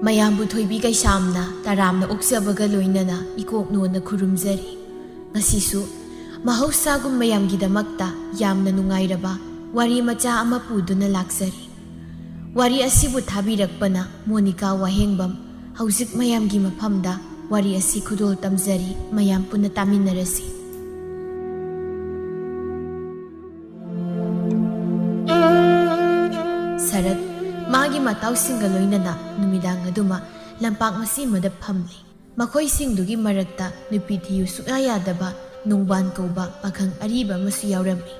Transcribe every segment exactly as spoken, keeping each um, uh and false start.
ꯃꯌꯥꯝꯕꯨ ꯊꯣꯏꯕꯤ ꯀꯩꯁꯥꯝꯅ ꯇꯔꯥꯝꯅ ꯑꯣꯛꯆꯕꯒ ꯂꯣꯏꯅꯅ ꯏꯀꯣꯛ ꯅꯣꯟꯅ ꯈꯨꯔꯨꯝꯖꯔꯤ꯫ ꯉꯁꯤꯁꯨ ꯃꯍꯧꯁꯥꯒꯨꯝ ꯃꯌꯥꯝꯒꯤꯗꯃꯛꯇ ꯌꯥꯝꯅ ꯅꯨꯡꯉꯥꯏꯔꯕ ꯋꯥꯔꯤ ꯃꯆꯥ ꯑꯃ ꯄꯨꯗꯨꯅ ꯂꯥꯛꯆꯔꯤ꯫ ꯋꯥꯔꯤ ꯑꯁꯤꯕꯨ ꯊꯥꯕꯤꯔꯛꯄꯅ ꯃꯣꯅꯤꯀꯥ ꯋꯥꯍꯦꯡꯕꯝ꯫ ꯍꯧꯖꯤꯛ ꯃꯌꯥꯝꯒꯤ ꯃꯐꯝꯗ ꯋꯥꯔꯤ ꯑꯁꯤ ꯈꯨꯗꯣꯜ ꯇꯝꯖꯔꯤ, ꯃꯌꯥꯝ ꯄꯨꯟꯅ ꯇꯥꯃꯤꯟꯅꯔꯁꯤ꯫ ꯁꯔꯠ ꯃꯥꯒꯤ ꯃꯇꯥꯎꯁꯤꯡꯒ ꯂꯣꯏꯅꯅ ꯅꯨꯃꯤꯗꯥꯡ ꯑꯗꯨꯃ ꯂꯝꯄꯥꯛ ꯃꯆꯦ ꯑꯃꯗ ꯐꯝꯂꯤ꯫ ꯃꯈꯣꯏꯁꯤꯡꯗꯨꯒꯤ ꯃꯔꯛꯇ ꯅꯨꯄꯤ ꯊꯤꯌꯨ ꯁꯨꯛꯌꯥ ꯌꯥꯗꯕ ꯅꯣꯡꯕꯥꯟ ꯀꯧꯕ ꯄꯥꯈꯪ ꯑꯔꯤꯕ ꯑꯃꯁꯨ ꯌꯥꯎꯔꯝꯃꯤ꯫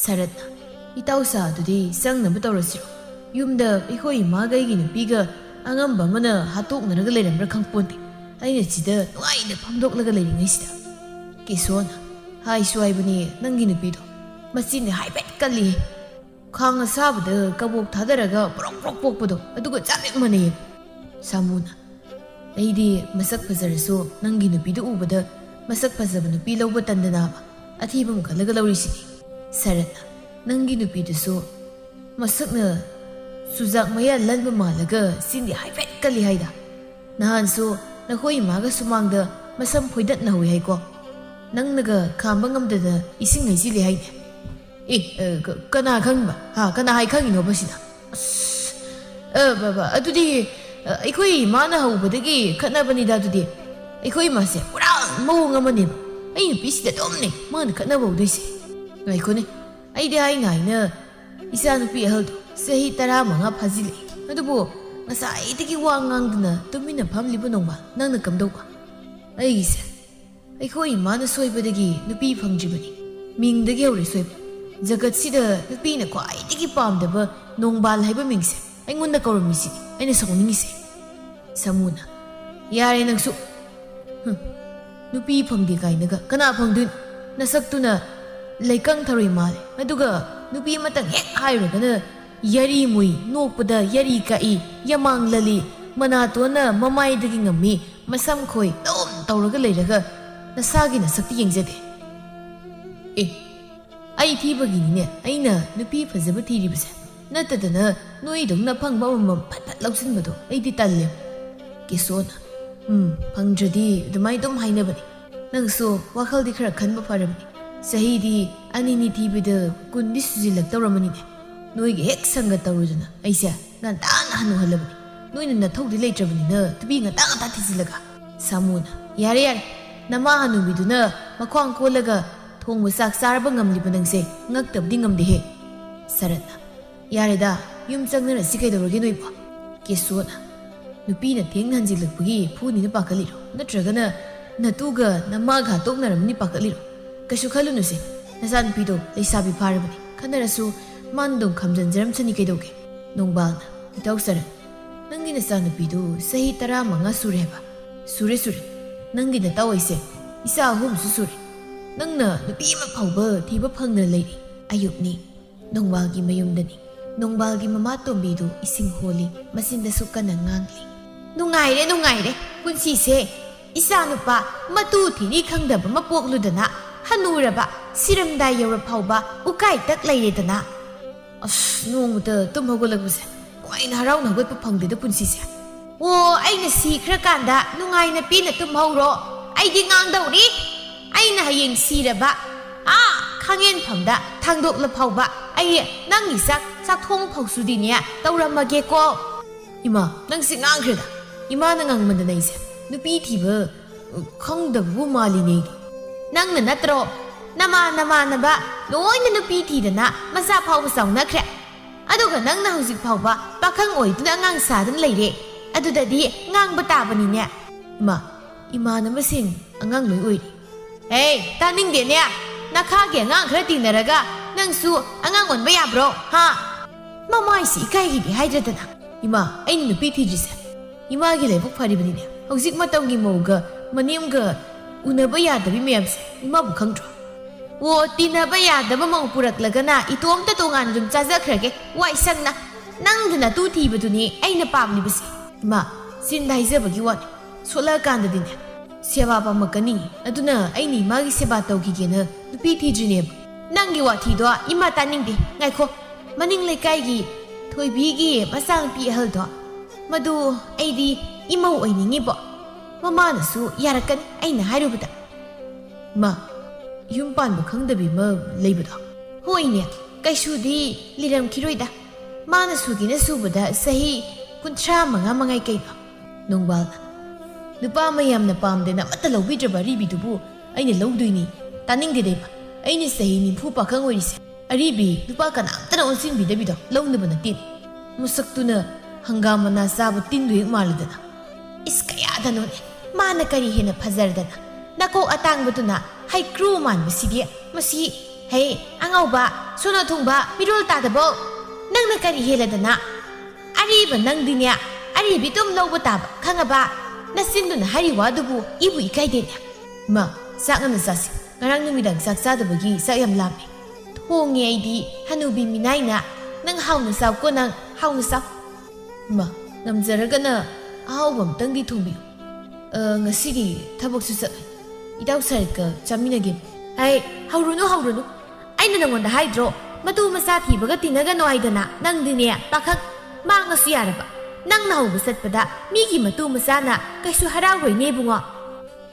ꯁꯔꯠꯅ, "ꯏꯇꯥꯎ ꯁꯥ ꯑꯗꯨꯗꯤ ꯆꯪꯅꯕ ꯇꯧꯔꯁꯤꯔꯣ? ꯌꯨꯝꯗ ꯑꯩꯈꯣꯏ ꯏꯃꯥꯒ ꯑꯩꯒꯤ ꯅꯨꯄꯤꯒ ꯑꯉꯝꯕ ꯑꯃꯅ ꯍꯥꯠꯇꯣꯛꯅꯔꯒ ꯂꯩꯔꯝꯕ꯭ꯔꯥ ꯈꯪꯄꯣꯟꯇꯦ꯫ ꯑꯩꯅ ꯁꯤꯗ ꯅꯨꯡꯉꯥꯏꯅ ꯐꯝꯗꯣꯛꯂꯒ ꯂꯩꯔꯤꯉꯩꯁꯤꯗ꯫" ꯀꯦꯁꯣꯅ, "ꯍꯥꯏꯁꯨ ꯍꯥꯏꯕꯅꯦ ꯅꯪꯒꯤ ꯅꯨꯄꯤꯗꯣ꯫ ꯃꯆꯤꯟꯗꯤ ꯍꯥꯏꯐꯦꯠ ꯀꯜꯂꯤ꯫ ꯈꯥꯡ ꯑꯁꯥꯕꯗ ꯀꯕꯣꯛ ꯊꯥꯗꯔꯒ ꯄ꯭ꯔꯣꯛ ꯄ꯭ꯔꯣꯛ ꯄꯣꯛꯄꯗꯣ ꯑꯗꯨꯒ ꯆꯞ ꯍꯦꯛ ꯃꯥꯟꯅꯩꯌꯦ꯫" ꯁꯥꯃꯨꯅ, "ꯑꯩꯗꯤ ꯃꯁꯛ ꯐꯖꯔꯁꯨ ꯅꯪꯒꯤ ꯅꯨꯄꯤꯗꯨ ꯎꯕꯗ ꯃꯁꯛ ꯐꯖꯕ ꯅꯨꯄꯤ ꯂꯧꯕ ꯇꯟꯗꯅꯕ ꯑꯊꯤꯕ ꯑꯃ ꯈꯜꯂꯒ ꯂꯧꯔꯤꯁꯤꯅꯤ꯫" ꯁꯔꯠꯅ, "ꯅꯪꯒꯤ ꯅꯨꯄꯤꯗꯨꯁꯨ ꯃꯁꯛꯅ ꯆꯨꯖꯥꯛ ꯃꯌꯥ ꯂꯟꯕ ꯃꯥꯜꯂꯒ ꯆꯤꯟꯗꯤ ꯍꯥꯏꯐꯦꯠ ꯀꯜꯂꯤ ꯍꯥꯏꯗ꯫ ꯅꯍꯥꯟꯁꯨ ꯅꯈꯣꯏ ꯏꯃꯥꯒ ꯁꯨꯃꯥꯡꯗ ꯃꯁꯝ ꯐꯣꯏꯗꯠꯅꯍꯧꯏ ꯍꯥꯏꯀꯣ꯫ ꯅꯪꯅꯒ ꯈꯥꯝꯕ ꯉꯝꯗꯅ ꯏꯁꯤꯡ ꯍꯩꯖꯤꯜꯂꯤ ꯍꯥꯏꯅꯦ꯫" "ꯑꯦ, ꯑ, ꯀ-, ꯀꯅꯥ ꯈꯪꯕ? ꯍꯥ, ꯀꯅꯥ ꯍꯥꯏ ꯈꯪꯉꯤꯅꯣꯕ ꯁꯤꯗ?" "ꯑꯁ, ꯑ, ꯕꯕꯥ, ꯑꯗꯨꯗꯤ, ꯑ, ꯑꯩꯈꯣꯏ ꯏꯃꯥꯅ ꯍꯧꯕꯗꯒꯤ ꯈꯠꯅꯕꯅꯤꯗ꯫ ꯑꯗꯨꯗꯤ ꯑꯩꯈꯣꯏ ꯏꯃꯥꯁꯦ ꯄꯨꯔꯥ ꯃꯑꯣꯡ ꯑꯃꯅꯦꯕ꯫ ꯑꯩ ꯅꯨꯄꯤꯁꯤꯗ ꯑꯗꯨꯝꯅꯦ ꯃꯥꯅ ꯈꯠꯅꯕ ꯍꯧꯗꯣꯏꯁꯦ꯫ ꯉꯥꯏꯈꯣꯅꯦ, ꯑꯩꯗꯤ ꯍꯥꯏꯅ ꯍꯥꯏꯅ ꯏꯆꯥ ꯅꯨꯄꯤ ꯑꯍꯜꯗꯣ ꯆꯍꯤ ꯇꯔꯥꯃꯉꯥ ꯐꯥꯖꯤꯜꯂꯛꯑꯦ꯫ ꯑꯗꯨꯕꯨ ꯉꯁꯥꯏꯗꯒꯤ ꯋꯥ ꯉꯥꯡꯗꯅ ꯇꯨꯃꯤꯟꯅ ꯐꯝꯂꯤꯕ ꯅꯣꯡꯃ ꯅꯪꯅ ꯀꯝꯗꯧꯕ? ꯑꯩꯒꯤꯁꯦ ꯑꯩꯈꯣꯏ ꯏꯃꯥꯅ ꯁꯣꯏꯕꯗꯒꯤ ꯅꯨꯄꯤ ꯐꯪꯗ꯭ꯔꯤꯕꯅꯤ꯫ ꯃꯤꯡꯗꯒꯤ ꯍꯧꯔꯦ ꯁꯣꯏꯕ꯫ ꯖꯒꯠꯁꯤꯗ ꯅꯨꯄꯤꯅ ꯈ꯭ꯋꯥꯏꯗꯒꯤ ꯄꯥꯝꯗꯕ ꯅꯣꯡꯕꯥꯜ ꯍꯥꯏꯕ ꯃꯤꯡꯁꯦ ꯑꯩꯉꯣꯟꯗ ꯀꯧꯔꯝꯃꯤꯁꯤꯅꯤ ꯑꯩꯅ ꯁꯥꯎꯅꯤꯡꯉꯤꯁꯦ꯫" ꯁꯥꯃꯨꯅ, "ꯌꯥꯔꯦ ꯅꯪꯁꯨ꯫ ꯍꯨꯝ, ꯅꯨꯄꯤ ꯐꯪꯗꯦ ꯀꯥꯏꯅꯒ꯫ ꯀꯅꯥ ꯐꯪꯗꯣꯏꯅꯣ? ꯅꯁꯛꯇꯨꯅ ꯂꯩꯀꯪ ꯊꯔꯣꯏ ꯃꯥꯜꯂꯦ꯫ ꯑꯗꯨꯒ ꯅꯨꯄꯤ ꯑꯃꯇꯪ ꯍꯦꯛ ꯍꯥꯏꯔꯨꯔꯒꯅ ꯌꯥꯔꯤ ꯃꯨꯏ, ꯅꯣꯛꯄꯗ ꯌꯥꯔꯤ ꯀꯛꯏ, ꯌꯥꯃꯥꯡ ꯂꯜꯂꯤ, ꯃꯅꯥꯇꯣꯟꯅ ꯃꯃꯥꯏꯗꯒꯤ ꯉꯝꯃꯤ, ꯃꯁꯝ ꯈꯣꯏ ꯑꯗꯨꯝ ꯇꯧꯔꯒ ꯂꯩꯔꯒ ꯅꯁꯥꯒꯤ ꯅꯁꯛꯇꯤ ꯌꯦꯡꯖꯗꯦ꯫" "ꯑꯦ, ꯑꯩ ꯊꯤꯕꯒꯤꯅꯤꯅꯦ ꯑꯩꯅ ꯅꯨꯄꯤ ꯐꯖꯕ ꯊꯤꯔꯤꯕꯁꯦ꯫ ꯅꯠꯇꯗꯅ ꯅꯣꯏꯗꯧꯅ ꯑꯐꯪꯕ ꯑꯃꯃꯝ ꯐꯠ ꯐꯠ ꯂꯧꯁꯤꯟꯕꯗꯣ ꯑꯩꯗꯤ ꯇꯜꯂꯦ꯫ ꯀꯦꯁꯣꯅ, "ꯎꯝ, ꯐꯪꯗ꯭ꯔꯗꯤ ꯑꯗꯨꯃꯥꯏꯅ ꯑꯗꯨꯝ ꯍꯥꯏꯅꯕꯅꯤ꯫ ꯅꯪꯁꯨ ꯋꯥꯈꯜꯗꯤ ꯈꯔ ꯈꯟꯕ ꯐꯔꯕꯅꯤ꯫ ꯆꯍꯤꯗꯤ ꯑꯅꯤꯅꯤ ꯊꯤꯕꯗ ꯀꯨꯟꯗꯤ ꯁꯨꯖꯤꯜꯂꯛꯇꯧꯔꯝꯃꯅꯤꯅꯦ꯫ ꯅꯣꯏꯒ ꯍꯦꯛ ꯁꯪꯒ ꯇꯧꯔꯨꯗꯅ ꯑꯩꯁꯦ ꯉꯟꯇꯥꯅ ꯍꯟꯅꯨꯍꯜꯂꯕꯅꯤ꯫ ꯅꯣꯏꯅ ꯅꯊꯧꯗꯤ ꯂꯩꯇ꯭ꯔꯕꯅꯤꯅ ꯅꯨꯄꯤ ꯉꯟꯇꯥ ꯉꯟꯇꯥ ꯊꯤꯖꯤꯜꯂꯒ꯫" ꯁꯥꯃꯨꯅ, "ꯌꯥꯔꯦ, ꯌꯥꯔꯦ, ꯅꯃꯥ ꯍꯅꯨꯕꯤꯗꯨꯅ ꯃꯈ꯭ꯋꯥꯡ ꯀꯣꯜꯂꯒ ꯊꯣꯡꯕ ꯆꯥꯛ ꯆꯥꯔꯕ ꯉꯝꯂꯤꯕ ꯅꯪꯁꯦ ꯉꯛꯇꯕꯗꯤ ꯉꯝꯗꯦꯍꯦ꯫" ꯁꯔꯠꯅ, "ꯌꯥꯔꯦꯗ, ꯌꯨꯝ ꯆꯪꯅꯔꯁꯤ, ꯀꯩꯗꯧꯔꯒꯦ ꯅꯣꯏꯕꯣ?" ꯀꯦꯁꯣꯅ, "ꯅꯨꯄꯤꯅ ꯊꯦꯡꯅ ꯍꯟꯖꯤꯜꯂꯛꯄꯒꯤ ꯐꯨꯅꯤꯅ ꯄꯥꯈꯠꯂꯤꯔꯣ? ꯅꯠꯇ꯭ꯔꯒꯅ ꯅꯇꯨꯒ ꯅꯃꯥꯒ ꯍꯥꯠꯇꯣꯛꯅꯔꯝꯃꯅꯤ ꯄꯥꯈꯠꯂꯤꯔꯣ? ꯀꯩꯁꯨ ꯈꯜꯂꯨꯅꯨꯁꯦ, ꯅꯆꯥꯅꯨꯄꯤꯗꯣ ꯂꯩꯁꯥꯕꯤ ꯐꯥꯔꯕꯅꯤ꯫ ꯈꯟꯅꯔꯁꯨ ꯃꯥꯅ ꯑꯗꯨꯝ ꯈꯝꯖꯟꯖꯔꯝꯁꯅꯤ ꯀꯩꯗꯧꯒꯦ?" ꯅꯣꯡꯕꯥꯜꯅ, "ꯏꯇꯥꯎ ꯁꯔꯠ, ꯅꯪꯒꯤ ꯅꯆꯥꯅꯨꯄꯤꯗꯨ ꯆꯍꯤ ꯇꯔꯥꯃꯉꯥ ꯁꯨꯔꯦ ꯍꯥꯏꯕ?" "ꯁꯨꯔꯦ, ꯁꯨꯔꯦ꯫ ꯅꯪꯒꯤ ꯅꯇꯥꯎ ꯑꯩꯁꯦ ꯏꯆꯥ ꯑꯍꯨꯝꯁꯨ ꯁꯨꯔꯦ꯫ ꯅꯪꯅ ꯅꯨꯄꯤ ꯑꯃ ꯐꯥꯎꯕ ꯊꯤꯕ ꯐꯪꯗꯅ ꯂꯩꯔꯤ꯫" ꯑꯌꯨꯛꯅꯤ꯫ ꯅꯣꯡꯕꯥꯜꯒꯤ ꯃꯌꯨꯝꯗꯅꯤ꯫ ꯅꯣꯡꯕꯥꯜꯒꯤ ꯃꯃꯥ ꯇꯣꯝꯕꯤꯗꯨ ꯏꯁꯤꯡ ꯍꯣꯜꯂꯤ, ꯃꯆꯤꯟꯗꯁꯨ ꯀꯟꯅ ꯉꯥꯡꯂꯤ꯫ "ꯅꯨꯡꯉꯥꯏꯔꯦ, ꯅꯨꯡꯉꯥꯏꯔꯦ ꯄꯨꯟꯁꯤꯁꯦ꯫ ꯏꯆꯥꯅꯨꯄꯥ ꯃꯇꯨ ꯊꯤꯅꯤ ꯈꯪꯗꯕ ꯑꯃ ꯄꯣꯛꯂꯨꯗꯅ, ꯍꯅꯨꯔꯕ, ꯁꯤꯔꯝꯗꯥꯏ ꯌꯧꯔ ꯐꯥꯎꯕ ꯎꯀꯥꯏ ꯇꯛ ꯂꯩꯔꯦꯗꯅ꯫ ꯑꯁ, ꯅꯣꯡꯃꯇ ꯇꯨꯝ ꯍꯧꯒꯠꯂꯛꯄꯁꯦ ꯅꯨꯡꯉꯥꯏꯅ ꯍꯔꯥꯎꯅ ꯍꯧꯒꯠꯄ ꯐꯪꯗꯦꯗ ꯄꯨꯟꯁꯤꯁꯦ꯫ ꯑꯣ, ꯑꯩꯅ ꯁꯤꯈ꯭ꯔꯀꯥꯟꯗ ꯅꯨꯡꯉꯥꯏꯅ ꯄꯦꯟꯅ ꯇꯨꯝꯍꯧꯔꯣ꯫ ꯑꯩꯗꯤ ꯉꯥꯡꯗꯧꯔꯤ꯫ ꯑꯩꯅ ꯍꯌꯦꯡ ꯁꯤꯔꯕ, ꯑꯥ, ꯈꯥꯡꯉꯦꯟꯐꯝꯗ ꯊꯥꯡꯗꯣꯛꯂ ꯐꯥꯎꯕ ꯑꯩ ꯅꯪꯒꯤ ꯆꯥꯛ ꯆꯥꯛꯊꯣꯡ ꯐꯥꯎꯁꯨꯗꯤꯅꯦ ꯇꯧꯔꯝꯃꯒꯦꯀꯣ꯫" ꯏꯃꯥ, ꯅꯪꯁꯦ ꯉꯥꯡꯈ꯭ꯔꯦꯗ꯫ ꯏꯃꯥꯅ ꯉꯥꯡꯃꯟꯗꯅ ꯑꯩꯁꯦ ꯅꯨꯄꯤ ꯊꯤꯕ ꯈꯪꯗꯕꯕꯨ ꯃꯥꯜꯂꯤꯅꯦ ꯑꯩꯗꯤ꯫ ꯅꯪꯅ ꯅꯠꯇ꯭ꯔꯣ? ꯅꯃꯥ ꯅꯃꯥꯟꯅꯕ ꯂꯣꯏꯅ ꯅꯨꯄꯤ ꯊꯤꯗꯅ ꯃꯆꯥ ꯐꯥꯎꯕ ꯆꯥꯎꯅꯈ꯭ꯔꯦ꯫ ꯑꯗꯨꯒ ꯅꯪꯅ ꯍꯧꯖꯤꯛ ꯐꯥꯎꯕ ꯄꯥꯈꯪ ꯑꯣꯏꯗꯨꯅ ꯑꯉꯥꯡ ꯁꯥꯗꯨꯅ ꯂꯩꯔꯦ꯫ ꯑꯗꯨꯗꯗꯤ ꯉꯥꯡꯕ ꯇꯥꯕꯅꯤꯅꯦ꯫ ꯏꯃꯥ, ꯏꯃꯥꯟꯅꯕꯁꯤꯡ ꯑꯉꯥꯡ ꯂꯣꯏ ꯑꯣꯏꯔꯤ꯫ ꯍꯦ, ꯇꯥꯅꯤꯡꯗꯦꯅꯦ꯫ ꯅꯈꯥꯒꯤ ꯑꯉꯥꯡ ꯈꯔ ꯇꯤꯟꯅꯔꯒ ꯅꯪꯁꯨ ꯑꯉꯥꯡ ꯑꯣꯟꯕ ꯌꯥꯕ꯭ꯔꯣ? ꯍꯥ? ꯃꯃꯥꯏꯁꯤ ꯏꯀꯥꯏꯒꯤꯗꯤ ꯍꯥꯏꯗ꯭ꯔꯗꯅ꯫ ꯏꯃꯥ, ꯑꯩꯅ ꯅꯨꯄꯤ ꯊꯤꯗ꯭ꯔꯤꯁꯦ ꯏꯃꯥꯒꯤ ꯂꯥꯏꯕꯛ ꯐꯔꯤꯕꯅꯤꯅꯦ꯫ ꯍꯧꯖꯤꯛ ꯃꯇꯝꯒꯤ ꯃꯧꯒ ꯃꯅꯦꯝꯒ ꯎꯅꯕ ꯌꯥꯗꯕꯤ ꯃꯌꯥꯝꯁꯦ ꯏꯃꯥꯕꯨ ꯈꯪꯗ꯭ꯔꯣ? ꯑꯣ, ꯇꯤꯟꯅꯕ ꯌꯥꯗꯕ ꯃꯧ ꯄꯨꯔꯛꯂꯒꯅ ꯏꯇꯣꯝꯇ ꯇꯣꯉꯥꯟꯅ ꯑꯗꯨꯝ ꯆꯥꯖꯈ꯭ꯔꯒꯦ, ꯋꯥꯏ ꯁꯪꯅ꯫ ꯅꯪꯗ ꯅꯇꯨ ꯊꯤꯕꯗꯨꯅꯤ ꯑꯩꯅ ꯄꯥꯝꯂꯤꯕꯁꯦ꯫ ꯏꯃꯥ, ꯆꯤꯟꯗ ꯍꯥꯏꯖꯕꯒꯤ ꯋꯥꯅꯤ, ꯁꯣꯠꯂꯛꯑꯀꯥꯟꯗꯗꯤꯅꯦ ꯁꯦꯕꯥ ꯄꯥꯝꯃꯛꯀꯅꯤ꯫ ꯑꯗꯨꯅ ꯑꯩꯅ ꯏꯃꯥꯒꯤ ꯁꯦꯕꯥ ꯇꯧꯈꯤꯒꯦꯅ ꯅꯨꯄꯤ ꯊꯤꯗ꯭ꯔꯤꯅꯦꯕ꯫ ꯅꯪꯒꯤ ꯋꯥꯊꯤꯗꯣ ꯏꯃꯥ ꯇꯥꯅꯤꯡꯗꯦ꯫ ꯉꯥꯏꯈꯣ, ꯃꯅꯤꯡ ꯂꯩꯀꯥꯏꯒꯤ ꯊꯣꯏꯕꯤꯒꯤ ꯃꯆꯥꯅꯨꯄꯤ ꯑꯍꯜꯗꯣ, ꯃꯗꯨ ꯑꯩꯗꯤ ꯏꯃꯧ ꯑꯣꯏꯅꯤꯡꯉꯤꯕꯣ꯫ ꯃꯃꯥꯅꯁꯨ ꯌꯥꯔꯛꯀꯅꯤ ꯑꯩꯅ ꯍꯥꯏꯔꯨꯕꯗ꯫ ꯃꯥ, ꯌꯨꯝ ꯄꯥꯟꯕ ꯈꯪꯗꯕꯤ ꯑꯃ ꯂꯩꯕꯗꯣ? ꯍꯣꯏꯅꯦ, ꯀꯩꯁꯨꯗꯤ ꯂꯤꯔꯝꯈꯤꯔꯣꯏꯗ꯫ ꯃꯥꯅ ꯁꯨꯒꯦꯅ ꯁꯨꯕꯗ ꯆꯍꯤ ꯀꯨꯟꯊ꯭ꯔꯥ ꯃꯉꯥ ꯃꯉꯥꯏ ꯀꯩꯅꯣ꯫ ꯅꯣꯡꯕꯥꯜ, ꯅꯨꯄꯥ ꯃꯌꯥꯝꯅ ꯄꯥꯝꯗꯅ ꯑꯃꯠꯇ ꯂꯧꯕꯤꯗ꯭ꯔꯕ ꯑꯔꯤꯕꯤꯗꯨꯕꯨ ꯑꯩꯅ ꯂꯧꯗꯣꯏꯅꯤ꯫ ꯇꯥꯅꯤꯡꯗꯦꯗ ꯏꯃꯥ, ꯑꯩꯅ ꯆꯍꯤ ꯅꯤꯐꯨ ꯄꯥꯈꯪ ꯑꯣꯏꯔꯤꯁꯦ꯫ ꯑꯔꯤꯕꯤ ꯅꯨꯄꯥ ꯀꯅꯥꯝꯇꯅ ꯑꯣꯟꯁꯤꯟꯕꯤꯗꯕꯤꯗꯣ ꯂꯧꯅꯕ ꯅꯠꯇꯦ꯫ ꯃꯁꯛꯇꯨꯅ ꯍꯪꯒꯥꯝ ꯃꯅꯥ ꯆꯥꯕ ꯇꯤꯟꯗꯨ ꯍꯦꯛ ꯃꯥꯜꯂꯗꯅ꯫ ꯏꯁ, ꯀꯌꯥꯗꯅꯣꯅꯦ? ꯃꯥꯅ ꯀꯔꯤ ꯍꯦꯟꯅ ꯐꯖꯔꯗꯅ? ꯅꯀꯣꯛ ꯑꯇꯥꯡꯕꯗꯨꯅ ꯍꯩꯀ꯭ꯔꯨ ꯃꯥꯟꯕꯁꯤꯗꯤ꯫ ꯃꯁꯤ, ꯍꯦ, ꯑꯉꯥꯎꯕ, ꯁꯣꯅꯣ ꯊꯨꯡꯕ, ꯃꯤꯔꯣꯜ ꯇꯥꯗꯕꯧ! ꯅꯪꯅ ꯀꯔꯤ ꯍꯦꯜꯂꯗꯅ? ꯑꯔꯤꯕ ꯅꯪꯗꯤꯅꯦ, ꯑꯔꯤꯕꯤ ꯑꯗꯨꯝ ꯂꯧꯕ ꯇꯥꯕ, ꯈꯪꯉꯕ? ꯅꯆꯤꯟꯗꯨꯅ ꯍꯥꯏꯔꯤ ꯋꯥꯗꯨꯕꯨ ꯏꯕꯨ ꯏꯀꯥꯏꯗꯦꯅꯦ꯫ ꯃꯥ, ꯆꯥꯛ ꯉꯟꯅ ꯆꯥꯁꯤ꯫ ꯉꯔꯥꯡ ꯅꯨꯃꯤꯗꯥꯡ ꯆꯥꯛ ꯆꯥꯗꯕꯒꯤ ꯆꯥꯛ ꯌꯥꯝ ꯂꯥꯝꯃꯦ꯫ ꯊꯣꯡꯉꯦ ꯑꯩꯗꯤ, ꯍꯅꯨꯕꯤ ꯃꯤꯅꯥꯏꯅ꯫ ꯅꯪ ꯍꯥꯎꯅ ꯆꯥꯎꯀꯣ ꯅꯪ, ꯍꯥꯎꯅ ꯆꯥꯎ꯫ ꯃꯥ, ꯉꯝꯖꯔꯒꯅ ꯑꯍꯥꯎꯕ ꯑꯝꯇꯪꯗꯤ ꯊꯣꯡꯕꯤꯌꯨ꯫ ꯑ, ꯉꯁꯤꯗꯤ ꯊꯕꯛꯁꯨ ꯆꯠꯂꯣꯏ꯫ ꯏꯇꯥꯎ ꯁꯔꯠꯀ ꯆꯥꯃꯤꯟꯅꯒꯦ꯫ ꯍꯩ, ꯍꯧꯔꯨꯅꯨ, ꯍꯧꯔꯨꯅꯨ꯫ ꯑꯩꯅ ꯅꯉꯣꯟꯗ ꯍꯥꯏꯗ꯭ꯔꯣ, ꯃꯇꯨ ꯃꯆꯥ ꯊꯤꯕꯒ ꯇꯤꯟꯅꯒꯅꯣ ꯍꯥꯏꯗꯅ? ꯅꯪꯗꯤꯅꯦ, ꯄꯥꯈꯪ, ꯃꯥꯡꯉꯁꯨ ꯌꯥꯔꯕ꯫ ꯅꯪꯅ ꯍꯧꯕ ꯆꯠꯄꯗ ꯃꯤꯒꯤ ꯃꯇꯨ ꯃꯆꯥꯅ ꯀꯩꯁꯨ ꯍꯔꯥꯎꯔꯣꯏꯅꯦ, ꯏꯕꯨꯡꯉꯣ꯫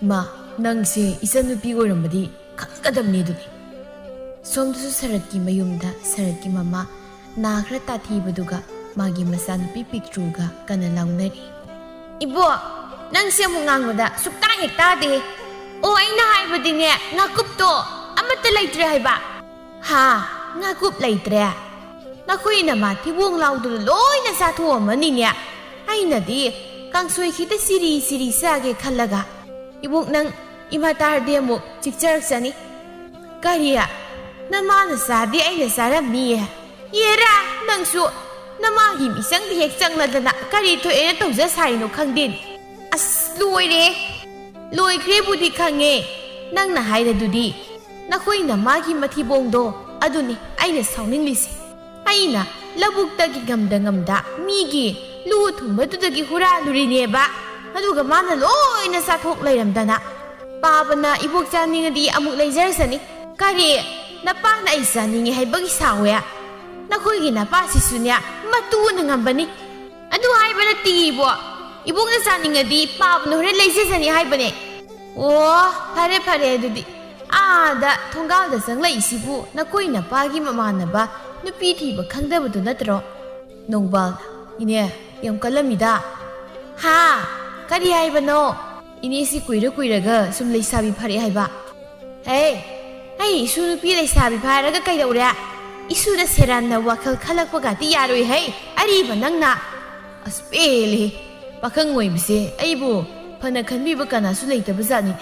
ꯃꯥ, ꯅꯪꯁꯦ ꯏꯆꯟꯅꯨꯄꯤ ꯑꯣꯏꯔꯝꯕꯗꯤ ꯈꯪꯒꯗꯕꯅꯦ ꯑꯗꯨꯗꯤ꯫ ꯁꯣꯝꯗꯁꯨ ꯁꯔꯠꯀꯤ ꯃꯌꯨꯝꯗ ꯁꯔꯠꯀꯤ ꯃꯃꯥ ꯅꯥ ꯈꯔ ꯇꯥꯊꯤꯕꯗꯨꯒ ꯃꯥꯒꯤ ꯃꯆꯥꯅꯨꯄꯤ ꯄꯤꯛꯇ꯭ꯔꯨꯒ ꯀꯟꯅ ꯂꯥꯎꯅꯔꯤ꯫ ꯏꯕꯣ, ꯅꯪꯁꯦ ꯑꯃꯨꯛ ꯉꯥꯡꯕꯗ ꯁꯨꯛꯇꯥ ꯍꯦꯛ ꯇꯥꯗꯦ꯫ ꯑꯣ, ꯑꯩꯅ ꯍꯥꯏꯕꯗꯤꯅꯦ, ꯉꯥꯀꯨꯞꯇꯣ ꯑꯃꯠꯇ ꯂꯩꯇ꯭ꯔꯦ ꯍꯥꯏꯕ꯫ ꯍꯥ? ꯉꯥꯀꯨꯞ ꯂꯩꯇ꯭ꯔꯦ? ꯅꯈꯣꯏ ꯅꯃꯥ ꯊꯤꯕꯣꯡ ꯂꯥꯎꯗꯨꯅ ꯂꯣꯏꯅ ꯆꯥꯊꯣꯛꯑꯝꯃꯅꯤꯅꯦ꯫ ꯑꯩꯅꯗꯤ ꯀꯥꯡꯁꯣꯏ ꯈꯤꯇ ꯆꯤꯔꯤ ꯆꯤꯔꯤ ꯆꯥꯒꯦ ꯈꯜꯂꯒ꯫ ꯏꯕꯣꯛ, ꯅꯪ ꯏꯃꯥ ꯇꯥꯔꯗꯤ ꯑꯃꯨꯛ ꯆꯤꯛꯆꯔꯛꯆꯅꯤ꯫ ꯀꯔꯤ? ꯅꯃꯥꯅ ꯆꯥꯗꯦ ꯑꯩꯅ ꯆꯥꯔꯝꯃꯤꯌꯦ? ꯌꯦꯔꯥ, ꯅꯪꯁꯨ ꯅꯃꯥꯒꯤ ꯃꯤꯆꯪꯗ ꯍꯦꯛ ꯆꯪꯂꯗꯅ ꯀꯔꯤ ꯊꯣꯛꯑꯦꯅ ꯇꯧꯖ ꯁꯥꯔꯤꯅꯣ ꯈꯪꯗꯦꯅꯦ꯫ ꯑꯁ, ꯂꯣꯏꯔꯦ꯫ ꯂꯣꯏꯈ꯭ꯔꯦꯕꯨꯗꯤ ꯈꯪꯉꯦ꯫ ꯅꯪꯅ ꯍꯥꯏꯔꯗꯨꯗꯤ ꯅꯈꯣꯏ ꯅꯃꯥꯒꯤ ꯃꯊꯤꯕꯣꯡꯗꯣ ꯑꯗꯨꯅꯤ ꯑꯩꯅ ꯁꯥꯎꯅꯤꯡꯂꯤꯁꯦ꯫ ꯑꯩꯅ ꯂꯧꯕꯨꯛꯇꯒꯤ ꯉꯝꯗ ꯉꯝꯗ ꯃꯤꯒꯤ ꯂꯨ ꯊꯨꯝꯕꯗꯨꯗꯒꯤ ꯍꯨꯔꯥꯜꯂꯨꯔꯤꯅꯦꯕ꯫ ꯑꯗꯨꯒ ꯃꯥꯅ ꯂꯣꯏꯅ ꯆꯥꯊꯣꯛ ꯂꯩꯔꯝꯗꯅ꯫ ꯄꯥꯕꯅ ꯏꯕꯣꯛ ꯆꯥꯅꯤꯡꯉꯗꯤ ꯑꯃꯨꯛ ꯂꯩꯖꯔꯁꯅꯤ꯫ ꯀꯔꯤ? ꯅꯄꯥꯅ ꯑꯩ ꯆꯥꯅꯤꯡꯉꯤ ꯍꯥꯏꯕꯒꯤ ꯁꯥꯎꯋꯦ? ꯅꯈꯣꯏꯒꯤ ꯅꯄꯥꯁꯤꯁꯨꯅꯦ, ꯃꯇꯨꯅ ꯉꯝꯕꯅꯤ꯫ ꯑꯗꯨ ꯍꯥꯏꯕ ꯅꯠꯇꯦ ꯏꯕꯣ꯫ ꯏꯕꯣꯛꯅ ꯆꯥꯅꯤꯡꯉꯗꯤ ꯄꯥꯕꯅ ꯍꯣꯔꯦꯟ ꯂꯩꯖꯖꯅꯤ ꯍꯥꯏꯕꯅꯦ꯫ ꯑꯣ, ꯐꯔꯦ ꯐꯔꯦ ꯑꯗꯨꯗꯤ꯫ ꯑꯥꯗ ꯊꯣꯡꯒꯥꯜꯗ ꯆꯪꯂꯛꯏꯁꯤꯕꯨ ꯅꯈꯣꯏ ꯅꯄꯥꯒꯤ ꯃꯃꯥꯟꯅꯕ ꯅꯨꯄꯤ ꯊꯤꯕ ꯈꯪꯗꯕꯗꯨ ꯅꯠꯇ꯭ꯔꯣ? ꯅꯣꯡꯕꯥꯜ, ꯏꯅꯦ, ꯌꯥꯝ ꯀꯜꯂꯝꯃꯤꯗ꯫ ꯍꯥ? ꯀꯔꯤ ꯍꯥꯏꯕꯅꯣ? ꯏꯅꯦꯁꯤ ꯀꯨꯏꯔ ꯀꯨꯏꯔꯒ ꯁꯨꯝ ꯂꯩꯁꯥꯕꯤ ꯐꯥꯔꯛꯑꯦ ꯍꯥꯏꯕ꯫ ꯍꯦ, ꯑꯩ ꯏꯁꯨ ꯅꯨꯄꯤ ꯂꯩꯁꯥꯕꯤ ꯐꯥꯔꯒ ꯀꯩꯗꯧꯔꯦ? ꯏꯁꯨꯗ ꯁꯦꯔꯥꯟꯅ ꯋꯥꯈꯜ ꯈꯜꯂꯛꯄꯒꯗꯤ ꯌꯥꯔꯣꯏ ꯍꯩ, ꯑꯔꯤꯕ ꯅꯪꯅ꯫ ꯑꯁ, ꯄꯦꯜꯂꯦꯍꯦ꯫ ꯄꯥꯈꯪ ꯑꯣꯏꯕꯁꯦ ꯑꯩꯕꯨ ꯐꯅ ꯈꯟꯕꯤꯕ ꯀꯅꯥꯁꯨ ꯂꯩꯇꯕ ꯖꯥꯠꯅꯤꯅꯦ꯫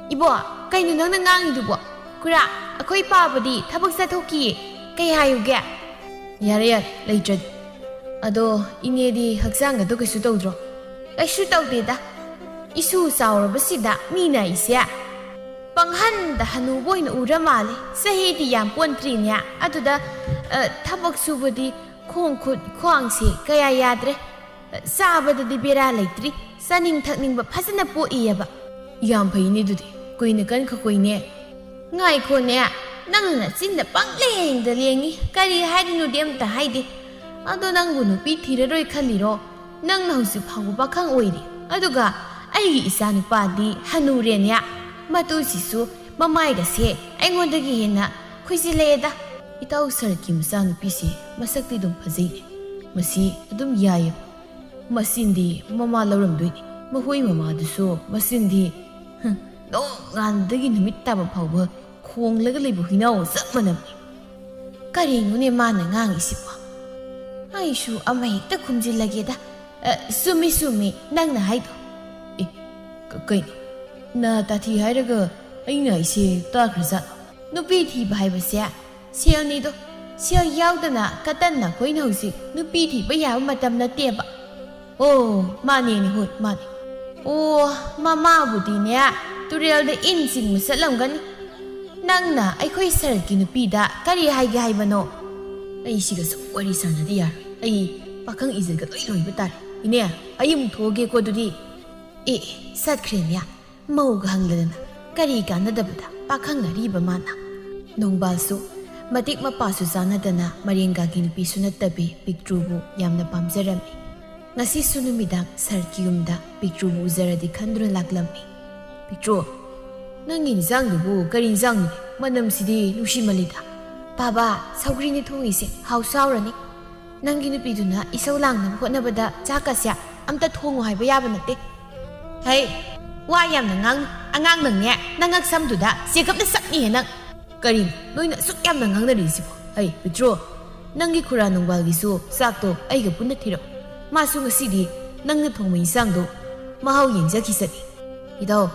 ꯏꯕꯣ, ꯀꯩꯅꯣ ꯅꯪꯅ ꯉꯥꯡꯉꯤꯗꯨꯕꯣ? ꯈꯨꯔꯥ, ꯑꯩꯈꯣꯏ ꯄꯥꯕꯗꯤ ꯊꯕꯛ ꯆꯠꯊꯣꯛꯈꯤꯌꯦ꯫ ꯀꯩ ꯍꯥꯏꯌꯨꯒꯦ? ꯌꯥꯔꯦ, ꯌꯥꯔꯦ, ꯂꯩꯇ꯭ꯔꯗꯤ꯫ ꯑꯗꯣ ꯏꯅꯦꯗꯤ ꯍꯛꯆꯥꯡꯒꯗꯣ ꯀꯩꯁꯨ ꯇꯧꯗ꯭ꯔꯣ? ꯀꯩꯁꯨ ꯇꯧꯗꯦꯗ꯫ ꯏꯁꯨ ꯆꯥꯎꯔꯕꯁꯤꯗ ꯃꯤꯅ ꯑꯩꯁꯦ ꯄꯪꯍꯟꯗ ꯍꯅꯨꯕ ꯑꯣꯏꯅ ꯎꯔ ꯃꯥꯜꯂꯦ꯫ ꯆꯍꯤꯗꯤ ꯌꯥꯝ ꯄꯣꯟꯇ꯭ꯔꯤꯅꯦ꯫ ꯑꯗꯨꯗ, ꯑ, ꯊꯕꯛ ꯁꯨꯕꯗꯤ ꯈꯣꯡ ꯈꯨꯠ ꯈ꯭ꯋꯥꯡꯁꯦ ꯀꯌꯥ ꯌꯥꯗ꯭ꯔꯦ꯫ ꯆꯥꯕꯗꯗꯤ ꯕꯦꯔꯥ ꯂꯩꯇ꯭ꯔꯤ꯫ ꯆꯥꯅꯤꯡ ꯊꯛꯅꯤꯡꯕ ꯐꯖꯅ ꯄꯣꯛꯏꯌꯦꯕ꯫ ꯌꯥꯝ ꯐꯩꯅꯦ ꯑꯗꯨꯗꯤ꯫ ꯀꯨꯏꯅ ꯀꯟꯈꯣꯀꯣ ꯏꯅꯦ꯫ ꯉꯥꯏꯈꯣꯅꯦ, ꯅꯪꯅ ꯅꯆꯤꯟꯗ ꯄꯪꯂꯦꯡꯗ ꯂꯦꯡꯉꯤ꯫ ꯀꯔꯤ ꯍꯥꯏꯔꯤꯅꯣꯗꯤ ꯑꯝꯇ ꯍꯥꯏꯗꯦ꯫ ꯑꯗꯣ ꯅꯪꯕꯨ ꯅꯨꯄꯤ ꯊꯤꯔꯔꯣꯏ ꯈꯜꯂꯤꯔꯣ? ꯅꯪꯅ ꯍꯧꯖꯤꯛ ꯐꯥꯎꯕ ꯄꯥꯈꯪ ꯑꯣꯏꯔꯤ꯫ ꯑꯗꯨꯒ ꯑꯩꯒꯤ ꯏꯆꯥ ꯅꯨꯄꯥꯗꯤ ꯍꯅꯨꯔꯦꯅꯦ꯫ ꯃꯇꯨꯁꯤꯁꯨ ꯃꯃꯥꯏꯒꯁꯦ ꯑꯩꯉꯣꯟꯗꯒꯤ ꯍꯦꯟꯅ ꯈꯨꯏꯖꯤꯜꯂꯛꯑꯦꯗ꯫ ꯏꯇꯥꯎ ꯁꯔꯠꯀꯤ ꯃꯆꯥꯅꯨꯄꯤꯁꯤ ꯃꯁꯛꯇꯤ ꯑꯗꯨꯝ ꯐꯖꯩꯅꯦ꯫ ꯃꯁꯤ ꯑꯗꯨꯝ ꯌꯥꯏꯌꯦꯕ꯫ ꯃꯆꯤꯟꯗꯤ ꯃꯃꯥ ꯂꯧꯔꯝꯗꯣꯏꯅꯤ꯫ ꯃꯈꯣꯏ ꯃꯃꯥꯗꯨꯁꯨ ꯃꯆꯤꯟꯗꯤ, ꯍꯨꯝ, ꯅꯣꯡꯉꯥꯟꯕꯗꯒꯤ ꯅꯨꯃꯤꯠ ꯇꯥꯕ ꯐꯥꯎꯕ ꯈꯣꯡꯂꯒ ꯂꯩꯕ ꯍꯨꯏꯅꯥꯎ ꯆꯞ ꯃꯥꯟꯅꯕꯅꯤ꯫ ꯀꯔꯤꯅꯣꯅꯦ ꯃꯥꯅ ꯉꯥꯡꯉꯤꯁꯤꯕꯣ? ꯑꯩꯁꯨ ꯑꯃ ꯍꯦꯛꯇ ꯈꯨꯝꯖꯤꯜꯂꯒꯦꯗ꯫ ꯑ, ꯆꯨꯝꯃꯤ, ꯆꯨꯝꯃꯤ, ꯅꯪꯅ ꯍꯥꯏꯗꯣ꯫ ꯑꯦ, ꯀ-, ꯀꯩꯅꯣ? ꯅꯥ ꯇꯥꯊꯤ ꯍꯥꯏꯔꯒ ꯑꯩꯅ ꯍꯥꯏꯁꯦ ꯇꯥꯈ꯭ꯔꯖꯥꯠꯂꯣ? ꯅꯨꯄꯤ ꯊꯤꯕ ꯍꯥꯏꯕꯁꯦ ꯁꯦꯜꯅꯤꯗꯣ꯫ ꯁꯦꯜ ꯌꯥꯎꯗꯅ ꯀꯇꯟꯅ ꯑꯩꯈꯣꯏꯅ ꯍꯧꯖꯤꯛ ꯅꯨꯄꯤ ꯊꯤꯕ ꯌꯥꯕ ꯃꯇꯝ ꯅꯠꯇꯦꯕ꯫ ꯑꯣ, ꯃꯥꯅꯦꯅꯦ, ꯍꯣꯏ, ꯃꯥꯅꯦ꯫ ꯑꯣ, ꯃꯃꯥꯕꯨꯗꯤꯅꯦ, ꯇꯨꯔꯦꯜꯗ ꯏꯟ ꯆꯤꯡꯕ ꯆꯠꯂꯝꯒꯅꯤ꯫ ꯅꯪꯅ ꯑꯩꯈꯣꯏ ꯁꯔꯠꯀꯤ ꯅꯨꯄꯤꯗ ꯀꯔꯤ ꯍꯥꯏꯒꯦ ꯍꯥꯏꯕꯅꯣ? ꯑꯩ ꯁꯤꯒꯁꯨ ꯋꯥꯔꯤ ꯁꯥꯟꯅꯗꯤ ꯌꯥꯔꯣꯏ꯫ ꯑꯩ ꯄꯥꯈꯪ ꯏꯖꯠꯀ ꯂꯣꯏ ꯂꯣꯏꯕ ꯇꯥꯔꯦ꯫ ꯏꯅꯦ, ꯑꯩ ꯑꯃꯨꯛ ꯊꯣꯛꯑꯒꯦꯀꯣ ꯑꯗꯨꯗꯤ꯫ ꯑꯦ, ꯑꯦ, ꯆꯠꯈ꯭ꯔꯦꯅꯦ꯫ ꯃꯧꯒ ꯍꯪꯂꯗꯅ ꯀꯔꯤ ꯀꯥꯟꯅꯗꯕꯗ ꯄꯥꯈꯪ ꯑꯔꯤꯕ ꯃꯥꯅ? ꯅꯣꯡꯕꯥꯜꯁꯨ ꯃꯇꯤꯛ ꯃꯄꯥꯁꯨ ꯆꯥꯅꯗꯅ ꯃꯔꯦꯡꯒꯥꯒꯤ ꯅꯨꯄꯤꯁꯨ ꯅꯠꯇꯕꯤ ꯄꯤꯛꯇ꯭ꯔꯨꯕꯨ ꯌꯥꯝꯅ ꯄꯥꯝꯖꯔꯝꯃꯤ꯫ ꯉꯁꯤꯁꯨ ꯅꯨꯃꯤꯗꯥꯡ ꯁꯥꯔꯒꯤ ꯌꯨꯝꯗ ꯄꯤꯛꯇ꯭ꯔꯨꯕꯨ ꯎꯖꯔꯗꯤ ꯈꯟꯗꯨꯅ ꯂꯥꯛꯂꯝꯃꯤ꯫ "ꯄꯤꯛꯇ꯭ꯔꯨ, ꯅꯪꯒꯤ ꯏꯟꯁꯥꯡꯗꯨꯕꯨ ꯀꯔꯤ ꯏꯟꯁꯥꯡꯅꯣ? ꯃꯅꯝꯁꯤꯗꯤ ꯅꯨꯡꯁꯤꯃꯜꯂꯤꯗ꯫ ꯕꯥꯕꯥ, ꯁꯧꯒ꯭ꯔꯤꯅꯤ ꯊꯣꯡꯉꯤꯁꯦ, ꯍꯥꯎꯁꯨ ꯍꯥꯎꯔꯅꯤ꯫ ꯅꯪꯒꯤ ꯅꯨꯄꯤꯗꯨꯅ ꯏꯁꯧ ꯂꯥꯡꯅꯕ ꯍꯣꯠꯅꯕꯗ ꯆꯥꯛꯀꯁꯦ ꯑꯝꯇ ꯊꯣꯡꯉꯨ ꯍꯥꯏꯕ ꯌꯥꯕ ꯅꯠꯇꯦ꯫ ꯍꯩ, ꯋꯥ ꯌꯥꯝꯅ ꯉꯥꯡꯅꯨ꯫ ꯑꯉꯥꯡ ꯅꯪꯅꯦ, ꯅꯉꯛ ꯁꯝꯗꯨꯗ ꯆꯦꯒꯞꯅ ꯆꯞꯅꯤꯍꯦ ꯅꯪ꯫ ꯀꯔꯤꯅꯣ ꯅꯣꯏꯅ ꯑꯁꯨꯛ ꯌꯥꯝꯅ ꯉꯥꯡꯅꯔꯤꯁꯤꯕꯣ? ꯍꯩ, ꯄꯤꯛꯇ꯭ꯔꯨ, ꯅꯪꯒꯤ ꯈꯨꯔꯥ ꯅꯣꯡꯕꯥꯜꯒꯤꯁꯨ ꯆꯥꯛꯇꯣ ꯑꯩꯒ ꯄꯨꯟꯅ ꯊꯤꯔꯛꯑꯣ꯫ ꯃꯥꯁꯨ ꯉꯁꯤꯗꯤ ꯅꯪꯅ ꯊꯣꯡꯕ ꯏꯟꯁꯥꯡꯗꯣ ꯃꯍꯥꯎ ꯌꯦꯡꯖꯈꯤꯁꯅꯤ꯫ ꯏꯇꯥꯎ,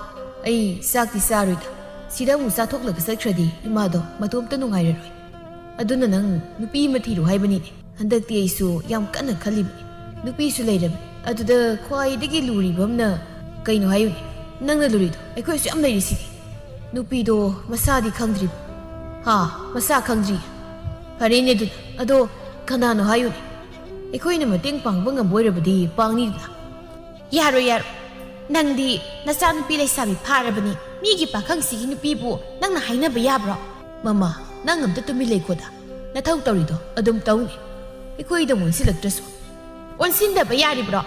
ꯑꯩ ꯆꯥꯛꯇꯤ ꯆꯥꯔꯣꯏꯗ꯫ ꯁꯤꯗ ꯑꯃꯨꯛ ꯆꯥꯊꯣꯛꯂꯒ ꯆꯠꯈ꯭ꯔꯗꯤ ꯏꯃꯥꯗꯣ ꯃꯇꯣꯝꯇ ꯅꯨꯡꯉꯥꯏꯔꯔꯣꯏ꯫ ꯑꯗꯨꯅ ꯅꯪ ꯅꯨꯄꯤ ꯑꯃ ꯊꯤꯔꯣ ꯍꯥꯏꯕꯅꯤꯅꯦ꯫ ꯍꯟꯗꯛꯇꯤ ꯑꯩꯁꯨ ꯌꯥꯝ ꯀꯟꯅ ꯈꯜꯂꯤꯕꯅꯤ꯫ ꯅꯨꯄꯤꯁꯨ ꯂꯩꯔꯕꯅꯤ꯫ ꯑꯗꯨꯗ ꯈ꯭ꯋꯥꯏꯗꯒꯤ ꯂꯨꯔꯤꯕ ꯑꯃꯅ ꯀꯩꯅꯣ ꯍꯥꯏꯌꯨꯅꯦ? ꯅꯪꯅ ꯂꯨꯔꯤꯗꯣ ꯑꯩꯈꯣꯏꯁꯨ ꯌꯥꯝ ꯂꯩꯔꯤꯁꯤꯗꯤ꯫ ꯅꯨꯄꯤꯗꯣ ꯃꯁꯥꯗꯤ ꯈꯪꯗ꯭ꯔꯤꯕ꯫ ꯍꯥ, ꯃꯁꯥ ꯈꯪꯗ꯭ꯔꯤ꯫ ꯐꯔꯦꯅꯦ ꯑꯗꯨꯅ꯫ ꯑꯗꯣ ꯀꯅꯥꯅꯣ ꯍꯥꯏꯌꯨꯅꯦ? ꯑꯩꯈꯣꯏꯅ ꯃꯇꯦꯡ ꯄꯥꯡꯕ ꯉꯝꯕ ꯑꯣꯏꯔꯕꯗꯤ ꯄꯥꯡꯅꯤꯗꯅ꯫ ꯌꯥꯔꯣꯏ, ꯌꯥꯔꯣꯏ꯫ ꯅꯪꯗꯤ ꯅꯆꯥꯅꯨꯄꯤ ꯂꯩꯁꯥꯕꯤ ꯐꯥꯔꯕꯅꯤ꯫ ꯃꯤꯒꯤ ꯄꯥꯈꯪꯁꯤꯒꯤ ꯅꯨꯄꯤꯕꯨ ꯅꯪꯅ ꯍꯥꯏꯅꯕ ꯌꯥꯕ꯭ꯔꯣ? ꯃꯃꯥ, ꯅꯪ ꯑꯝꯇ ꯇꯨꯃꯤꯟ ꯂꯩꯈꯣꯗ꯫ ꯅꯊꯧ ꯇꯧꯔꯤꯗꯣ ꯑꯗꯨꯝ ꯇꯧꯅꯦ꯫ ꯑꯩꯈꯣꯏꯗ ꯑꯃꯨꯛ ꯑꯣꯟꯁꯤꯜꯂꯛꯇ꯭ꯔꯁꯨ꯫ ꯑꯣꯟꯁꯤꯟꯗꯕ ꯌꯥꯔꯤꯕ꯭ꯔꯣ?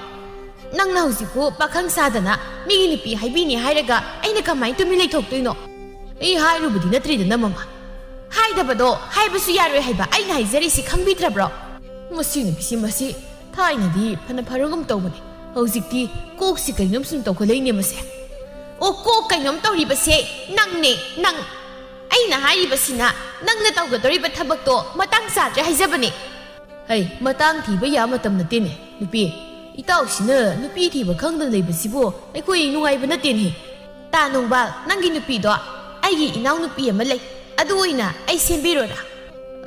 ꯅꯪꯅ ꯍꯧꯖꯤꯛꯄꯨ ꯄꯥꯈꯪ ꯁꯥꯗꯅ ꯃꯤꯒꯤ ꯅꯨꯄꯤ ꯍꯥꯏꯕꯤꯅꯤ ꯍꯥꯏꯔꯒ ꯑꯩꯅ ꯀꯃꯥꯏꯅ ꯇꯨꯃꯤꯟ ꯂꯩꯊꯣꯛꯇꯣꯏꯅꯣ? ꯑꯩ ꯍꯥꯏꯔꯨꯕꯗꯤ ꯅꯠꯇ꯭ꯔꯤꯗꯅ, ꯃꯃꯥ꯫ ꯍꯥꯏꯗꯕꯗꯣ ꯍꯥꯏꯕꯁꯨ ꯌꯥꯔꯣꯏ ꯍꯥꯏꯕ ꯑꯩꯅ ꯍꯥꯏꯖꯔꯤꯁꯤ ꯈꯪꯕꯤꯗ꯭ꯔꯕ꯭ꯔꯣ? ꯃꯁꯤ ꯅꯨꯄꯤꯁꯤ, ꯃꯁꯤ ꯊꯥꯏꯅꯗꯤ ꯐꯅ ꯐꯔꯒꯨꯝ ꯇꯧꯕꯅꯤ, ꯍꯧꯖꯤꯛꯇꯤ ꯀꯣꯛꯁꯤ ꯀꯩꯅꯣꯝ ꯁꯨꯝ ꯇꯧꯈꯠꯂꯛꯏꯅꯦ ꯃꯁꯦ꯫ ꯑꯣ, ꯀꯣꯛ ꯀꯩꯅꯣꯝ ꯇꯧꯔꯤꯕꯁꯦ ꯅꯪꯅꯦ, ꯅꯪ꯫ ꯑꯩꯅ ꯍꯥꯏꯔꯤꯕꯁꯤꯅ ꯅꯪꯅ ꯇꯧꯒꯗꯧꯔꯤꯕ ꯊꯕꯛꯇꯣ ꯃꯇꯥꯡ ꯆꯥꯗ꯭ꯔꯦ ꯍꯥꯏꯖꯕꯅꯦ꯫ ꯍꯩ, ꯃꯇꯥꯡ ꯊꯤꯕ ꯌꯥꯕ ꯃꯇꯝ ꯅꯠꯇꯦꯅꯦ, ꯅꯨꯄꯤ꯫ ꯏꯇꯥꯎꯁꯤꯅ ꯅꯨꯄꯤ ꯊꯤꯕ ꯈꯪꯗꯅ ꯂꯩꯕꯁꯤꯕꯨ ꯑꯩꯈꯣꯏ ꯅꯨꯡꯉꯥꯏꯕ ꯅꯠꯇꯦꯅꯦ꯫ ꯇꯥ ꯅꯣꯡꯕꯥꯜ, ꯅꯪꯒꯤ ꯅꯨꯄꯤꯗꯣ ꯑꯩꯒꯤ ꯏꯅꯥꯎ ꯅꯨꯄꯤ ꯑꯃ ꯂꯩ, ꯑꯗꯨ ꯑꯣꯏꯅ ꯑꯩ ꯁꯦꯝꯕꯤꯔꯣꯔꯥ?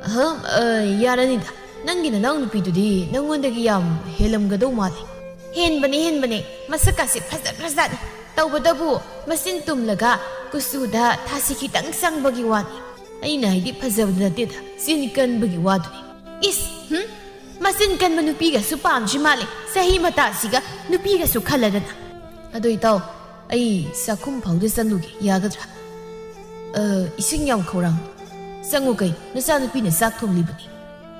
ꯑꯍꯝ, ꯑ, ꯌꯥꯔꯅꯤꯗ꯫ ꯅꯪꯒꯤ ꯅꯅꯥꯎ ꯅꯨꯄꯤꯗꯨꯗꯤ ꯅꯪꯉꯣꯟꯗꯒꯤ ꯌꯥꯝ ꯍꯦꯜꯂꯝꯒꯗꯧ ꯃꯥꯜꯂꯦ꯫ ꯍꯦꯟꯕꯅꯦ, ꯍꯦꯟꯕꯅꯦ꯫ ꯃꯁꯛꯀꯥꯁꯦ ꯐꯖꯈ꯭ꯔꯖꯥꯠꯅꯤ꯫ ꯇꯧꯕꯇꯕꯨ ꯃꯆꯤꯟ ꯇꯨꯝꯂꯒ ꯀꯨꯆꯨꯗ ꯊꯥꯁꯤ ꯈꯤꯇꯪ ꯆꯪꯕꯒꯤ ꯋꯥꯅꯤ꯫ ꯑꯩꯅ ꯍꯥꯏꯗꯤ ꯐꯖꯕꯗ ꯅꯠꯇꯦꯗ, ꯆꯤꯟ ꯀꯟꯕꯒꯤ ꯋꯥꯗꯨꯅꯤ꯫ ꯏꯁ, ꯍꯨꯝ? ꯃꯆꯤꯟ ꯀꯟꯕ ꯅꯨꯄꯤꯒꯁꯨ ꯄꯥꯝꯗ꯭ꯔꯤ ꯃꯥꯜꯂꯦ, ꯆꯍꯤ ꯃꯇꯥꯁꯤꯒ ꯅꯨꯄꯤꯒꯁꯨ ꯈꯜꯂꯗꯅ꯫ ꯑꯗꯣ ꯏꯇꯥꯎ, ꯑꯩ ꯆꯥꯛꯈꯨꯝ ꯐꯥꯎꯗ ꯆꯪꯂꯨꯒꯦ, ꯌꯥꯒꯗ꯭ꯔꯥ? ꯑ, ꯏꯁꯤꯡ ꯌꯥꯝ ꯈꯧꯔꯥꯡ꯫ "ꯆꯪꯉꯨ ꯀꯩ, ꯅꯆꯥꯅꯨꯄꯤꯅ ꯆꯥꯛ ꯊꯣꯡꯂꯤꯕꯅꯤ꯫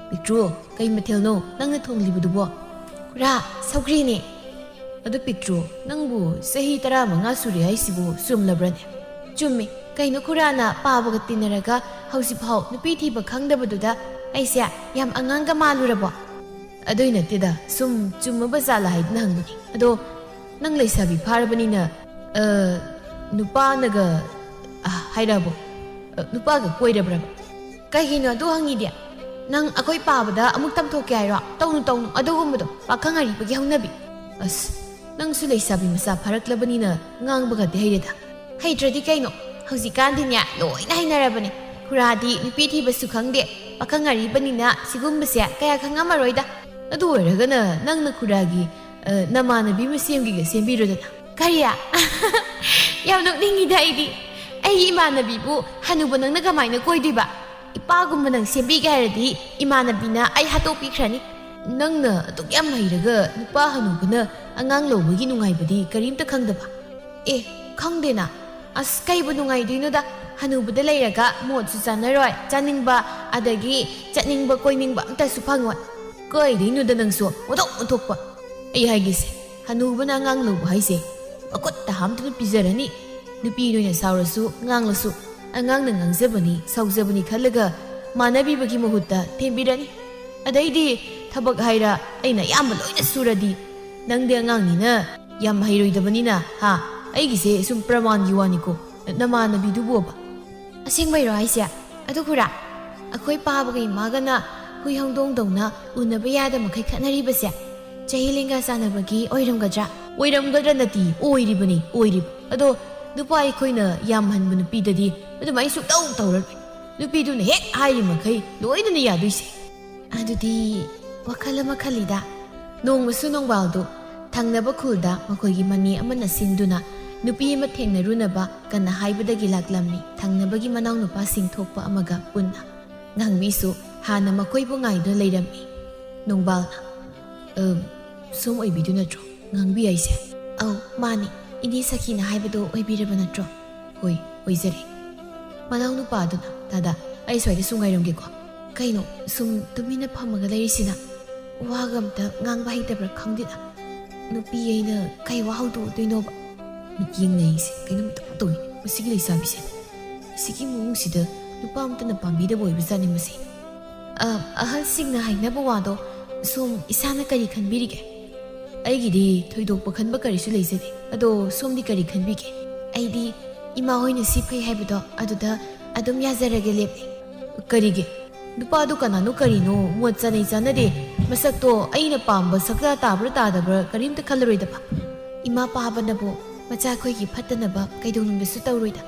ꯄꯤꯛꯇ꯭ꯔꯨ, ꯀꯩ ꯃꯊꯦꯜꯅꯣ ꯅꯪꯅ ꯊꯣꯡꯂꯤꯕꯗꯨꯕꯣ?" "ꯈꯨꯔꯥ, ꯁꯧꯒ꯭ꯔꯤꯅꯦ꯫" "ꯑꯗꯨ ꯄꯤꯛꯇ꯭ꯔꯨ, ꯅꯪꯕꯨ ꯆꯍꯤ ꯇꯔꯥꯃꯉꯥ ꯁꯨꯔꯦ ꯍꯥꯏꯁꯤꯕꯨ ꯆꯨꯝꯂꯕ꯭ꯔꯅꯦ?" "ꯆꯨꯝꯃꯤ꯫ ꯀꯩꯅꯣ ꯈꯨꯔꯥꯅ ꯄꯥꯕꯒ ꯇꯤꯟꯅꯔꯒ ꯍꯧꯖꯤꯛꯐꯥꯎ ꯅꯨꯄꯤ ꯊꯤꯕ ꯈꯪꯗꯕꯗꯨꯗ ꯑꯩꯁꯦ ꯌꯥꯝ ꯑꯉꯥꯡꯒ ꯃꯥꯜꯂꯨꯔꯕꯣ?" "ꯑꯗꯨꯏ ꯅꯠꯇꯦꯗ, ꯁꯨꯝ ꯆꯨꯝꯃꯕ ꯖꯥꯠꯂ ꯍꯥꯏꯗꯨꯅ ꯍꯪꯕꯅꯤ꯫ ꯑꯗꯣ ꯅꯪ ꯂꯩꯁꯥꯕꯤ ꯐꯥꯔꯕꯅꯤꯅ, ꯑ, ꯅꯨꯄꯥꯅꯒ, ꯑ, ꯍꯥꯏꯔꯛꯑꯕꯣ? ꯑ, ꯅꯨꯄꯥꯒ ꯀꯣꯏꯔꯕ꯭ꯔꯕ?" "ꯀꯩꯒꯤꯅꯣ ꯑꯗꯨ ꯍꯪꯉꯤꯗꯤ? ꯅꯪ ꯑꯩꯈꯣꯏ ꯄꯥꯕꯗ ꯑꯃꯨꯛ ꯇꯝꯊꯣꯛꯀꯦ ꯍꯥꯏꯔꯣ? ꯇꯧꯅꯨ, ꯇꯧꯅꯨ ꯑꯗꯨꯒꯨꯝꯕꯗꯣ, ꯄꯥꯈꯪ ꯑꯔꯤꯕꯒꯤ ꯍꯧꯅꯕꯤ꯫" "ꯑꯁ, ꯅꯪꯁꯨ ꯂꯩꯁꯥꯕꯤ ꯃꯆꯥ ꯐꯥꯔꯛꯂꯕꯅꯤꯅ ꯉꯥꯡꯕꯒꯗꯤ ꯍꯩꯔꯦꯗ꯫" "ꯍꯩꯇ꯭ꯔꯗꯤ ꯀꯩꯅꯣ? ꯍꯧꯖꯤꯛꯀꯥꯟꯗꯤꯅꯦ ꯂꯣꯏꯅ ꯍꯩꯅꯔꯕꯅꯦ꯫ ꯈꯨꯔꯥꯗꯤ ꯅꯨꯄꯤ ꯊꯤꯕꯁꯨ ꯈꯪꯗꯦ, ꯄꯥꯈꯪ ꯑꯔꯤꯕꯅꯤꯅ ꯁꯤꯒꯨꯝꯕꯁꯦ ꯀꯌꯥ ꯈꯪꯉꯝꯃꯔꯣꯏꯗ꯫ ꯑꯗꯨ ꯑꯣꯏꯔꯒꯅ ꯅꯪꯅ ꯈꯨꯔꯥꯒꯤ, ꯑ, ꯅꯃꯥꯟꯅꯕꯤ ꯃꯁꯦꯝꯒꯤꯒ ꯁꯦꯝꯕꯤꯔꯣꯗꯅ꯫" "ꯀꯔꯤ? ꯌꯥꯝ ꯅꯣꯛꯅꯤꯡꯉꯤꯗ ꯑꯩꯗꯤ꯫ ꯑꯩꯒꯤ ꯏꯃꯥꯟꯅꯕꯤꯕꯨ ꯍꯅꯨꯕ ꯅꯪꯅ ꯀꯃꯥꯏꯅ ꯀꯣꯏꯗꯣꯏꯕ? ꯏꯄꯥꯒꯨꯝꯕ ꯅꯪ ꯁꯦꯝꯕꯤꯒꯦ ꯍꯥꯏꯔꯗꯤ ꯏꯃꯥꯟꯅꯕꯤꯅ ꯑꯩ ꯍꯥꯠꯇꯣꯛꯄꯤꯈ꯭ꯔꯅꯤ꯫" "ꯅꯪꯅ ꯑꯗꯨꯛ ꯌꯥꯝ ꯍꯩꯔꯒ ꯅꯨꯄꯥ ꯍꯅꯨꯕꯅ ꯑꯉꯥꯡ ꯂꯧꯕꯒꯤ ꯅꯨꯡꯉꯥꯏꯕꯗꯤ ꯀꯔꯤꯝꯇ ꯈꯪꯗꯕ?" "ꯑꯦ, ꯈꯪꯗꯦꯅ꯫ ꯑꯁ, ꯀꯩꯕꯨ ꯅꯨꯡꯉꯥꯏꯗꯣꯏꯅꯣꯗ? ꯍꯅꯨꯕꯗ ꯂꯩꯔꯒ ꯃꯣꯠꯁꯨ ꯆꯥꯅꯔꯣꯏ, ꯆꯥꯅꯤꯡꯕ ꯑꯗꯒꯤ ꯆꯠꯅꯤꯡꯕ ꯀꯣꯏꯅꯤꯡꯕ ꯑꯝꯇꯁꯨ ꯐꯪꯉꯣꯏ꯫" "ꯀꯩꯗꯩꯅꯣꯗ ꯅꯪꯁꯨ ꯑꯣꯟꯊꯣꯛ ꯑꯣꯟꯊꯣꯛꯄ꯫ ꯑꯩ ꯍꯥꯏꯒꯦꯁꯦ, ꯍꯅꯨꯕꯅ ꯑꯉꯥꯡ ꯂꯧꯕ ꯍꯥꯏꯁꯦ ꯃꯈꯨꯠꯇ ꯍꯥꯝꯗꯨꯅ ꯄꯤꯖꯔꯅꯤ꯫ ꯅꯨꯄꯤ ꯅꯣꯏꯅ ꯁꯥꯎꯔꯁꯨ ꯉꯥꯡꯂꯁꯨ ꯑꯉꯥꯡꯅ ꯉꯥꯡꯖꯕꯅꯤ, ꯁꯥꯎꯖꯕꯅꯤ ꯈꯜꯂꯒ ꯃꯥꯟꯅꯕꯤꯕꯒꯤ ꯃꯍꯨꯠꯇ ꯊꯦꯝꯕꯤꯔꯅꯤ꯫ ꯑꯗꯩꯗꯤ ꯊꯕꯛ ꯍꯥꯏꯔ ꯑꯩꯅ ꯑꯌꯥꯝꯕ ꯂꯣꯏꯅ ꯁꯨꯔꯗꯤ ꯅꯪꯗꯤ ꯑꯉꯥꯡꯅꯤꯅ ꯌꯥꯝ ꯍꯩꯔꯣꯏꯗꯕꯅꯤꯅ, ꯍꯥ, ꯑꯩꯒꯤꯁꯦ ꯁꯨꯝ ꯄ꯭ꯔꯃꯥꯟꯒꯤ ꯋꯥꯅꯤꯀꯣ, ꯅꯃꯥꯟꯅꯕꯤꯗꯨꯕꯣꯕ꯫" "ꯑꯁꯦꯡꯕꯩꯔꯣ ꯍꯥꯏꯁꯦ? ꯑꯗꯨ ꯈꯨꯔꯥ, ꯑꯩꯈꯣꯏ ꯄꯥꯕꯒ ꯏꯃꯥꯒꯅ ꯍꯨꯏ ꯍꯧꯗꯣꯡꯗꯧꯅ ꯎꯅꯕ ꯌꯥꯗ ꯃꯈꯩ ꯈꯠꯅꯔꯤꯕꯁꯦ ꯆꯍꯤ ꯂꯦꯡꯒꯥ ꯆꯥꯟꯅꯕꯒꯤ ꯑꯣꯏꯔꯝꯒꯗ꯭ꯔꯥ?" "ꯑꯣꯏꯔꯝꯒꯗ꯭ꯔꯥ ꯅꯠꯇꯦ, ꯑꯣꯏꯔꯤꯕꯅꯤ, ꯑꯣꯏꯔꯤꯕ꯫ ꯑꯗꯣ ꯅꯨꯄꯥ ꯑꯩꯈꯣꯏꯅ ꯌꯥꯝ ꯍꯟꯕ ꯅꯨꯄꯤꯗꯗꯤ ꯑꯗꯨꯃꯥꯏꯅ ꯁꯨꯡꯇꯧ ꯇꯧꯔꯔꯣꯏ꯫ ꯅꯨꯄꯤꯗꯨꯅ ꯍꯦꯛ ꯍꯥꯏꯔꯤ ꯃꯈꯩ ꯂꯣꯏꯅꯅ ꯌꯥꯗꯣꯏꯁꯦ꯫" "ꯑꯗꯨꯗꯤ ꯋꯥꯈꯜ ꯑꯃ ꯈꯜꯂꯤꯗ꯫" ꯅꯣꯡꯃꯁꯨ ꯅꯣꯡꯕꯥꯜꯗꯨ ꯊꯪꯅꯕ ꯈꯨꯜꯗ ꯃꯈꯣꯏꯒꯤ ꯃꯅꯦ ꯑꯃꯅ ꯁꯤꯟꯗꯨꯅ ꯅꯨꯄꯤ ꯑꯃ ꯊꯦꯡꯅꯔꯨꯅꯕ ꯀꯟꯅ ꯍꯥꯏꯕꯗꯒꯤ ꯂꯥꯛꯂꯝꯃꯤ ꯊꯪꯅꯕꯒꯤ ꯃꯅꯥꯎꯅꯨꯄꯥꯁꯤꯡ ꯊꯣꯛꯄ ꯑꯃꯒ ꯄꯨꯟꯅ꯫ ꯉꯥꯡꯕꯤꯁꯨ ꯍꯥꯟꯅ ꯃꯈꯣꯏꯕꯨ ꯉꯥꯏꯗꯨꯅ ꯂꯩꯔꯝꯃꯤ꯫ ꯅꯣꯡꯕꯥꯜꯅ, "ꯑ, ꯁꯣꯝ ꯑꯣꯏꯕꯤꯗꯨ ꯅꯠꯇ꯭ꯔꯣ ꯉꯥꯡꯕꯤ ꯍꯥꯏꯁꯦ?" "ꯑꯧ, ꯃꯥꯅꯤ꯫ ꯏꯅꯦ ꯁꯈꯤꯅ ꯍꯥꯏꯕꯗꯣ ꯑꯣꯏꯕꯤꯔꯕ ꯅꯠꯇ꯭ꯔꯣ?" "ꯍꯣꯏ, ꯑꯣꯏꯖꯔꯦ꯫" ꯃꯅꯥꯎꯅꯨꯄꯥꯗꯨꯅ, "ꯗꯥꯗꯥ, ꯑꯩ ꯁ꯭ꯋꯥꯏꯗ ꯁꯨꯝ ꯉꯥꯏꯔꯝꯒꯦꯀꯣ꯫ ꯀꯩꯅꯣ, ꯁꯨꯝ ꯇꯨꯃꯤꯟꯅ ꯐꯝꯃꯒ ꯂꯩꯔꯤꯁꯤꯅ? ꯋꯥꯒ ꯑꯝꯇ ꯉꯥꯡꯕ ꯍꯩꯇꯕ꯭ꯔꯥ ꯈꯪꯗꯦꯗ꯫ ꯅꯨꯄꯤ ꯑꯩꯅ ꯀꯩ ꯋꯥ ꯍꯧꯗꯣꯛꯎꯗꯣꯏꯅꯣꯕ? ꯃꯤꯠꯌꯦꯡ ꯅꯩꯁꯦ ꯀꯩꯅꯣꯝ ꯏꯇꯧ ꯇꯧꯏ ꯃꯁꯤꯒꯤ ꯂꯩꯁꯥꯕꯤꯁꯦ꯫ ꯁꯤꯒꯤ ꯃꯑꯣꯡꯁꯤꯗ ꯅꯨꯄꯥ ꯑꯝꯇꯅ ꯄꯥꯝꯕꯤꯗꯕ ꯑꯣꯏꯕꯖꯥꯠꯅꯤ ꯃꯁꯤ꯫ ꯑ, ꯑꯍꯜꯁꯤꯡꯅ ꯍꯥꯏꯅꯕ ꯋꯥꯗꯣ ꯁꯨꯝ ꯏꯁꯥꯅ ꯀꯔꯤ ꯈꯟꯕꯤꯔꯤꯒꯦ? ꯑꯩꯒꯤꯗꯤ ꯊꯣꯏꯗꯣꯛꯄ ꯈꯟꯕ ꯀꯔꯤꯁꯨ ꯂꯩꯖꯗꯦ꯫ ꯑꯗꯣ ꯁꯣꯝꯗꯤ ꯀꯔꯤ ꯈꯟꯕꯤꯒꯦ? ꯑꯩꯗꯤ ꯏꯃꯥ ꯍꯣꯏꯅ ꯁꯤ ꯐꯩ ꯍꯥꯏꯕꯗꯣ ꯑꯗꯨꯗ ꯑꯗꯨꯝ ꯌꯥꯖꯔꯒꯦ ꯂꯦꯞꯂꯦ꯫ ꯀꯔꯤꯒꯤ? ꯅꯨꯄꯥꯗꯨ ꯀꯅꯥꯅꯣ ꯀꯔꯤꯅꯣ ꯃꯣꯠ ꯆꯥꯅꯩ ꯆꯥꯅꯗꯦ꯫ ꯃꯁꯛꯇꯣ ꯑꯩꯅ ꯄꯥꯝꯕ ꯁꯛꯇ ꯇꯥꯕ꯭ꯔꯥ ꯇꯥꯗꯕ꯭ꯔꯥ ꯀꯔꯤꯝꯇ ꯈꯜꯂꯔꯣꯏꯗꯕ꯫ ꯏꯃꯥ ꯄꯥꯕꯅꯕꯨ ꯃꯆꯥꯈꯣꯏꯒꯤ ꯐꯠꯇꯅꯕ ꯀꯩꯗꯧꯅꯨꯡꯗꯁꯨ ꯇꯧꯔꯣꯏꯗ꯫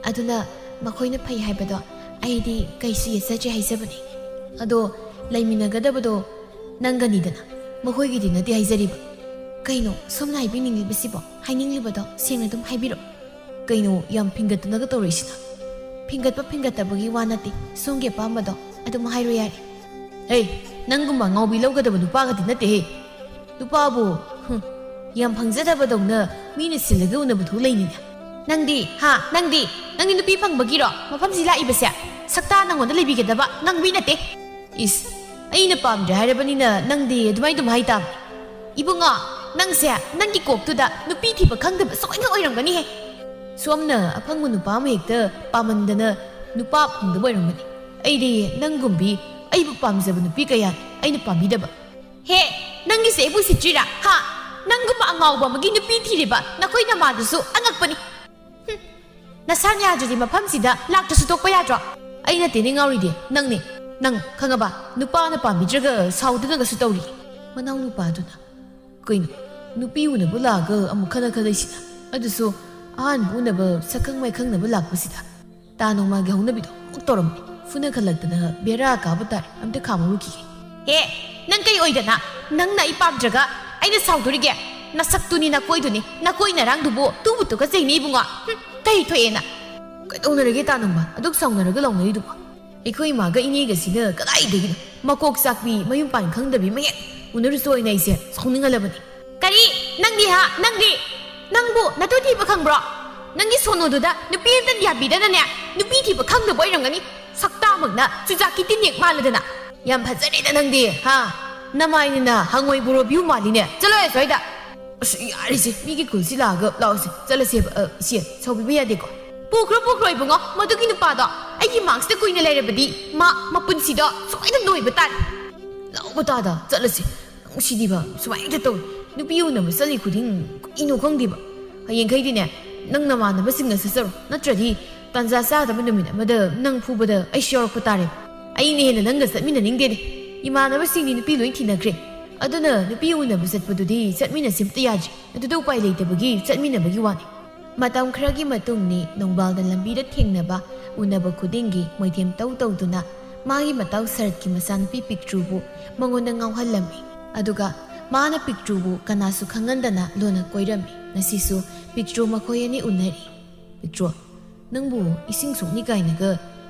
ꯑꯗꯨꯅ ꯃꯈꯣꯏꯅ ꯐꯩ ꯍꯥꯏꯕꯗꯣ ꯑꯩꯗꯤ ꯀꯩꯁꯨ ꯌꯦꯠꯆꯗ꯭ꯔꯦ ꯍꯥꯏꯖꯕꯅꯤ꯫ ꯑꯗꯣ ꯂꯩꯃꯤꯟꯅꯒꯗꯕꯗꯣ ꯅꯪꯒꯅꯤꯗꯅ, ꯃꯈꯣꯏꯒꯤꯗꯤ ꯅꯠꯇꯦ ꯍꯥꯏꯖꯔꯤꯕ꯫ ꯀꯩꯅꯣ ꯁꯣꯝꯅ ꯍꯥꯏꯕꯤꯅꯤꯡꯂꯤꯕꯁꯤꯕꯣ? ꯍꯥꯏꯅꯤꯡꯂꯤꯕꯗꯣ ꯁꯦꯡꯅ ꯑꯗꯨꯝ ꯍꯥꯏꯕꯤꯔꯣ꯫ ꯀꯩꯅꯣ ꯌꯥꯝ ꯐꯤꯡꯒꯠꯇꯅꯒ ꯇꯧꯔꯛꯏꯁꯤꯅ? ꯐꯤꯡꯒꯠꯄ ꯐꯤꯡꯒꯠꯇꯕꯒꯤ ꯋꯥ ꯅꯠꯇꯦ, ꯁꯣꯝꯒꯤ ꯑꯄꯥꯝꯕꯗꯣ ꯑꯗꯨꯝ ꯍꯥꯏꯔꯣ ꯌꯥꯔꯦ꯫ ꯍꯦ, ꯅꯪꯒꯨꯝꯕ ꯑꯉꯥꯎꯕꯤ ꯂꯧꯒꯗꯕ ꯅꯨꯄꯥꯒꯗꯤ ꯅꯠꯇꯦꯍꯦ꯫ ꯅꯨꯄꯥꯕꯨ, ꯍꯨꯝ, ꯌꯥꯝ ꯐꯪꯖꯗꯕꯗꯧꯅ ꯃꯤꯅ ꯁꯤꯜꯂꯒ ꯎꯅꯕ ꯊꯣꯛ ꯂꯩꯅꯤꯅꯦ꯫ ꯅꯪꯗꯤ, ꯍꯥ, ꯅꯪꯗꯤ, ꯅꯪꯗꯤ ꯅꯨꯄꯤ ꯐꯪꯕꯒꯤꯔꯣ ꯃꯐꯝꯁꯤ ꯂꯥꯛꯏꯕꯁꯦ? ꯁꯛꯇꯥ ꯅꯪꯉꯣꯟꯗ ꯂꯩꯕꯤꯒꯗꯕ ꯅꯪ ꯃꯤ ꯅꯠꯇꯦ꯫ ꯏꯁ, ꯑꯩꯅ ꯄꯥꯝꯗ꯭ꯔꯦ ꯍꯥꯏꯔꯕꯅꯤꯅ ꯅꯪꯗꯤ ꯑꯗꯨꯃꯥꯏꯅ ꯑꯗꯨꯝ ꯍꯥꯏꯇꯥꯕꯅꯤ꯫ ꯏꯕꯨꯡꯉꯣ, ꯅꯪꯁꯦ ꯅꯪꯒꯤ ꯀꯣꯛꯇꯨꯗ ꯅꯨꯄꯤ ꯊꯤꯕ ꯈꯪꯗꯕ ꯁꯣꯏꯅ ꯑꯣꯏꯔꯝꯒꯅꯤꯍꯦ꯫ ꯁꯣꯝꯅ ꯑꯐꯪꯕ ꯅꯨꯄꯥ ꯑꯃ ꯍꯦꯛꯇ ꯄꯥꯝꯃꯟꯗꯅ ꯅꯨꯄꯥ ꯐꯪꯗꯕ ꯑꯣꯏꯔꯝꯒꯅꯤ꯫ ꯑꯩꯗꯤ ꯅꯪꯒꯨꯝꯕꯤ ꯑꯩꯕꯨ ꯄꯥꯝꯖꯕ ꯅꯨꯄꯤ ꯀꯌꯥ ꯑꯩꯅ ꯄꯥꯝꯕꯤꯗꯕ꯫ ꯍꯦ, ꯅꯪꯒꯤꯁꯦ ꯑꯩꯕꯨ ꯁꯤꯠꯇ꯭ꯔꯤꯔꯥ? ꯍꯥ? ꯅꯪꯒꯨꯝꯕ ꯑꯉꯥꯎꯕ ꯑꯃꯒꯤ ꯅꯨꯄꯤ ꯊꯤꯔꯤꯕ ꯅꯈꯣꯏ ꯅꯃꯥꯗꯨꯁꯨ ꯑꯉꯛꯄꯅꯤ꯫ ꯍꯨꯝ, ꯅꯁꯥꯅ ꯌꯥꯗ꯭ꯔꯗꯤ ꯃꯐꯝꯁꯤꯗ ꯂꯥꯛꯇ꯭ꯔꯁꯨ ꯇꯣꯛꯄ ꯌꯥꯗ꯭ꯔꯣ? ꯑꯩ ꯅꯠꯇꯦꯅꯦ ꯉꯥꯎꯔꯤꯗꯤ, ꯅꯪꯅꯦ꯫ ꯅꯪ ꯈꯪꯉꯕ? ꯅꯨꯄꯥꯅ ꯄꯥꯝꯕꯤꯗ꯭ꯔꯒ ꯁꯥꯎꯗꯅꯒꯁꯨ ꯇꯧꯔꯤ꯫ ꯃꯅꯥꯎ ꯅꯨꯄꯥꯗꯨꯅ, "ꯀꯩꯅꯣ, ꯅꯨꯄꯤ ꯎꯅꯕ ꯂꯥꯛꯑꯒ ꯑꯃꯨꯛ ꯈꯠꯅ ꯈꯠꯂꯛꯏꯁꯤꯅ? ꯑꯗꯨꯁꯨ ꯑꯍꯥꯟꯕ ꯎꯅꯕ ꯁꯛꯈꯪ ꯃꯥꯏꯈꯪꯅꯕ ꯂꯥꯛꯄꯁꯤꯗ?" ꯇꯥ ꯅꯣꯡꯃꯒꯤ ꯍꯧꯅꯕꯤꯗꯣ ꯑꯃꯨꯛ ꯇꯧꯔꯝꯃꯤ꯫ ꯐꯨꯅ ꯈꯜꯂꯛꯇꯅ ꯕꯦꯔꯥ ꯀꯥꯕ ꯇꯥꯔꯦ꯫ ꯑꯝꯇ ꯈꯥꯝꯃꯨꯈꯤꯒꯦ꯫ ꯍꯦ, ꯅꯪ ꯀꯩ ꯑꯣꯏꯗꯅ ꯅꯪꯅ ꯑꯩ ꯄꯥꯝꯗ꯭ꯔꯒ ꯑꯩꯅ ꯁꯥꯎꯗꯣꯔꯤꯒꯦ? ꯅꯁꯛꯇꯨꯅꯤ ꯅꯀꯣꯏꯗꯨꯅꯤ, ꯅꯀꯣꯏ ꯅꯔꯥꯡꯗꯨꯕꯨ ꯇꯨꯕꯨ ꯇꯨꯀꯠꯆꯩꯅꯦ ꯏꯕꯨꯡꯉꯣ꯫ ꯍꯨꯝ, ꯀꯩ ꯊꯣꯛꯑꯦꯅ? ꯀꯩꯗꯧꯅꯔꯒꯦ ꯇꯥ ꯅꯣꯡꯃ? ꯑꯗꯨꯛ ꯁꯥꯎꯅꯔꯒ ꯂꯥꯎꯅꯔꯤꯗꯨꯕꯣ? ꯑꯩꯈꯣꯏ ꯏꯃꯥꯒ ꯏꯅꯦꯒꯁꯤꯅ ꯀꯗꯥꯏꯗꯒꯤꯅꯣ? ꯃꯀꯣꯛ ꯆꯥꯛꯄꯤ, ꯃꯌꯨꯝ ꯄꯥꯟ ꯈꯪꯗꯕꯤ ꯑꯃ ꯍꯦꯛ ꯎꯅꯔꯨꯆꯣ ꯍꯥꯏꯅ ꯑꯩꯁꯦ ꯁꯥꯎꯅꯤꯡꯍꯜꯂꯕꯅꯤ꯫ ꯀꯔꯤ? ꯅꯪꯗꯤ ꯍꯥ? ꯅꯪꯗꯤ? ꯅꯪꯕꯨ ꯅꯇꯨ ꯊꯤꯕ ꯈꯪꯕ꯭ꯔꯣ? ꯅꯪꯒꯤ ꯁꯣꯅꯨꯗꯨꯗ ꯅꯨꯄꯤ ꯑꯝꯇ ꯌꯥꯕꯤꯗꯅꯅꯦ, ꯅꯨꯄꯤ ꯊꯤꯕ ꯈꯪꯗꯕ ꯑꯣꯏꯔꯝꯒꯅꯤ꯫ ꯁꯛꯇꯥꯃꯛꯅ ꯆꯨꯖꯥꯛꯀꯤ ꯇꯤꯟꯌꯦꯛ ꯃꯥꯜꯂꯗꯅ꯫ ꯌꯥꯝ ꯐꯖꯔꯦꯗ ꯅꯪꯗꯤ, ꯍꯥ? ꯅꯃꯥꯏꯅꯤꯅ ꯍꯪꯉꯣꯏ ꯕꯣꯔꯣꯕꯤꯌꯨ ꯃꯥꯜꯂꯤꯅꯦ꯫ ꯆꯠꯂꯣꯍꯦ ꯁ꯭ꯋꯥꯏꯗ꯫ ꯑꯁ, ꯌꯥꯔꯦꯁꯦ, ꯃꯤꯒꯤ ꯈꯨꯜꯁꯤ ꯂꯥꯛꯑꯒ ꯂꯥꯛꯑꯣꯁꯦ, ꯆꯠꯂꯁꯦꯕ꯫ ꯑ, ꯏꯆꯦ, ꯁꯥꯎꯕꯤꯕ ꯌꯥꯗꯦꯀꯣ꯫ ꯄꯨꯈ꯭ꯔꯣ, ꯄꯨꯈ꯭ꯔꯣ ꯏꯕꯨꯡꯉꯣ, ꯃꯗꯨꯒꯤ ꯅꯨꯄꯥꯗꯣ ꯑꯩꯒꯤ ꯃꯥꯡꯁꯤꯗ ꯀꯨꯏꯅ ꯂꯩꯔꯕꯗꯤ ꯃꯥ ꯃꯄꯨꯟꯁꯤꯗꯣ ꯁꯣꯏꯗꯅ ꯂꯣꯏꯕ ꯇꯥꯔꯦ꯫ ꯂꯥꯛꯑꯣꯕ ꯇꯥꯗ, ꯆꯠꯂꯁꯦ꯫ ꯅꯪ ꯁꯤꯗꯤꯕ, ꯁꯨꯃꯥꯏꯅ ꯍꯦꯛꯇ ꯇꯧꯏ꯫ ꯅꯨꯄꯤ ꯎꯅꯕ ꯆꯠꯂꯤ ꯈꯨꯗꯤꯡ ꯀꯩꯅꯣ ꯈꯪꯗꯦꯕ꯫ ꯍꯌꯦꯡꯈꯩꯗꯤꯅꯦ, ꯅꯪ ꯅꯃꯥꯟꯅꯕꯁꯤꯡꯅ ꯆꯠꯆꯔꯣ, ꯅꯠꯇ꯭ꯔꯗꯤ ꯇꯥꯟꯖꯥ ꯆꯥꯗꯕ ꯅꯨꯃꯤꯠ ꯑꯃꯗ ꯅꯪ ꯐꯨꯕꯗ ꯑꯩꯁꯨ ꯌꯥꯎꯔꯛꯄ ꯇꯥꯔꯦ꯫ ꯑꯩꯅ ꯍꯦꯟꯅ ꯅꯪꯒ ꯆꯠꯃꯤꯟꯅꯅꯤꯡꯗꯦꯅꯦ꯫ ꯏꯃꯥꯟꯅꯕꯁꯤꯡꯗꯤ ꯅꯨꯄꯤ ꯂꯣꯏ ꯊꯤꯅꯈ꯭ꯔꯦ꯫ ꯑꯗꯨꯅ ꯅꯨꯄꯤ ꯎꯅꯕ ꯆꯠꯄꯗꯨꯗꯤ ꯆꯠꯃꯤꯟꯅꯁꯤ ꯑꯝꯇ ꯌꯥꯗ꯭ꯔꯦ꯫ ꯑꯗꯨꯗ ꯎꯄꯥꯏ ꯂꯩꯇꯕꯒꯤ ꯆꯠꯃꯤꯟꯅꯕꯒꯤ ꯋꯥꯅꯤ꯫ ꯃꯇꯝ ꯈꯔꯒꯤ ꯃꯇꯨꯡꯅꯤ, ꯅꯣꯡꯕꯥꯜꯗ ꯂꯝꯕꯤꯗ ꯊꯦꯡꯅꯕ, ꯎꯅꯕ ꯈꯨꯗꯤꯡꯒꯤ ꯃꯣꯏꯊꯦꯝ ꯇꯧ ꯇꯧꯗꯨꯅ ꯃꯥꯒꯤ ꯃꯇꯥꯎ ꯁꯔꯠꯀꯤ ꯃꯆꯥꯅꯨꯄꯤ ꯄꯤꯛꯇ꯭ꯔꯨꯕꯨ ꯃꯉꯣꯟꯗ ꯉꯥꯎꯍꯜꯂꯝꯃꯤ꯫ ꯑꯗꯨꯒ ꯃꯥꯅ ꯄꯤꯛꯇ꯭ꯔꯨꯕꯨ ꯀꯅꯥꯁꯨ ꯈꯪꯍꯟꯗꯅ ꯂꯣꯟꯅ ꯀꯣꯏꯔꯝꯃꯤ꯫ ꯉꯁꯤꯁꯨ ꯄꯤꯛꯇ꯭ꯔꯨ ꯃꯈꯣꯏ ꯑꯅꯤ ꯎꯅꯔꯤ꯫ "ꯄꯤꯛꯇ꯭ꯔꯨ, ꯅꯪꯕꯨ ꯏꯁꯤꯡ ꯁꯣꯛꯅꯤ ꯀꯥꯏꯅꯒ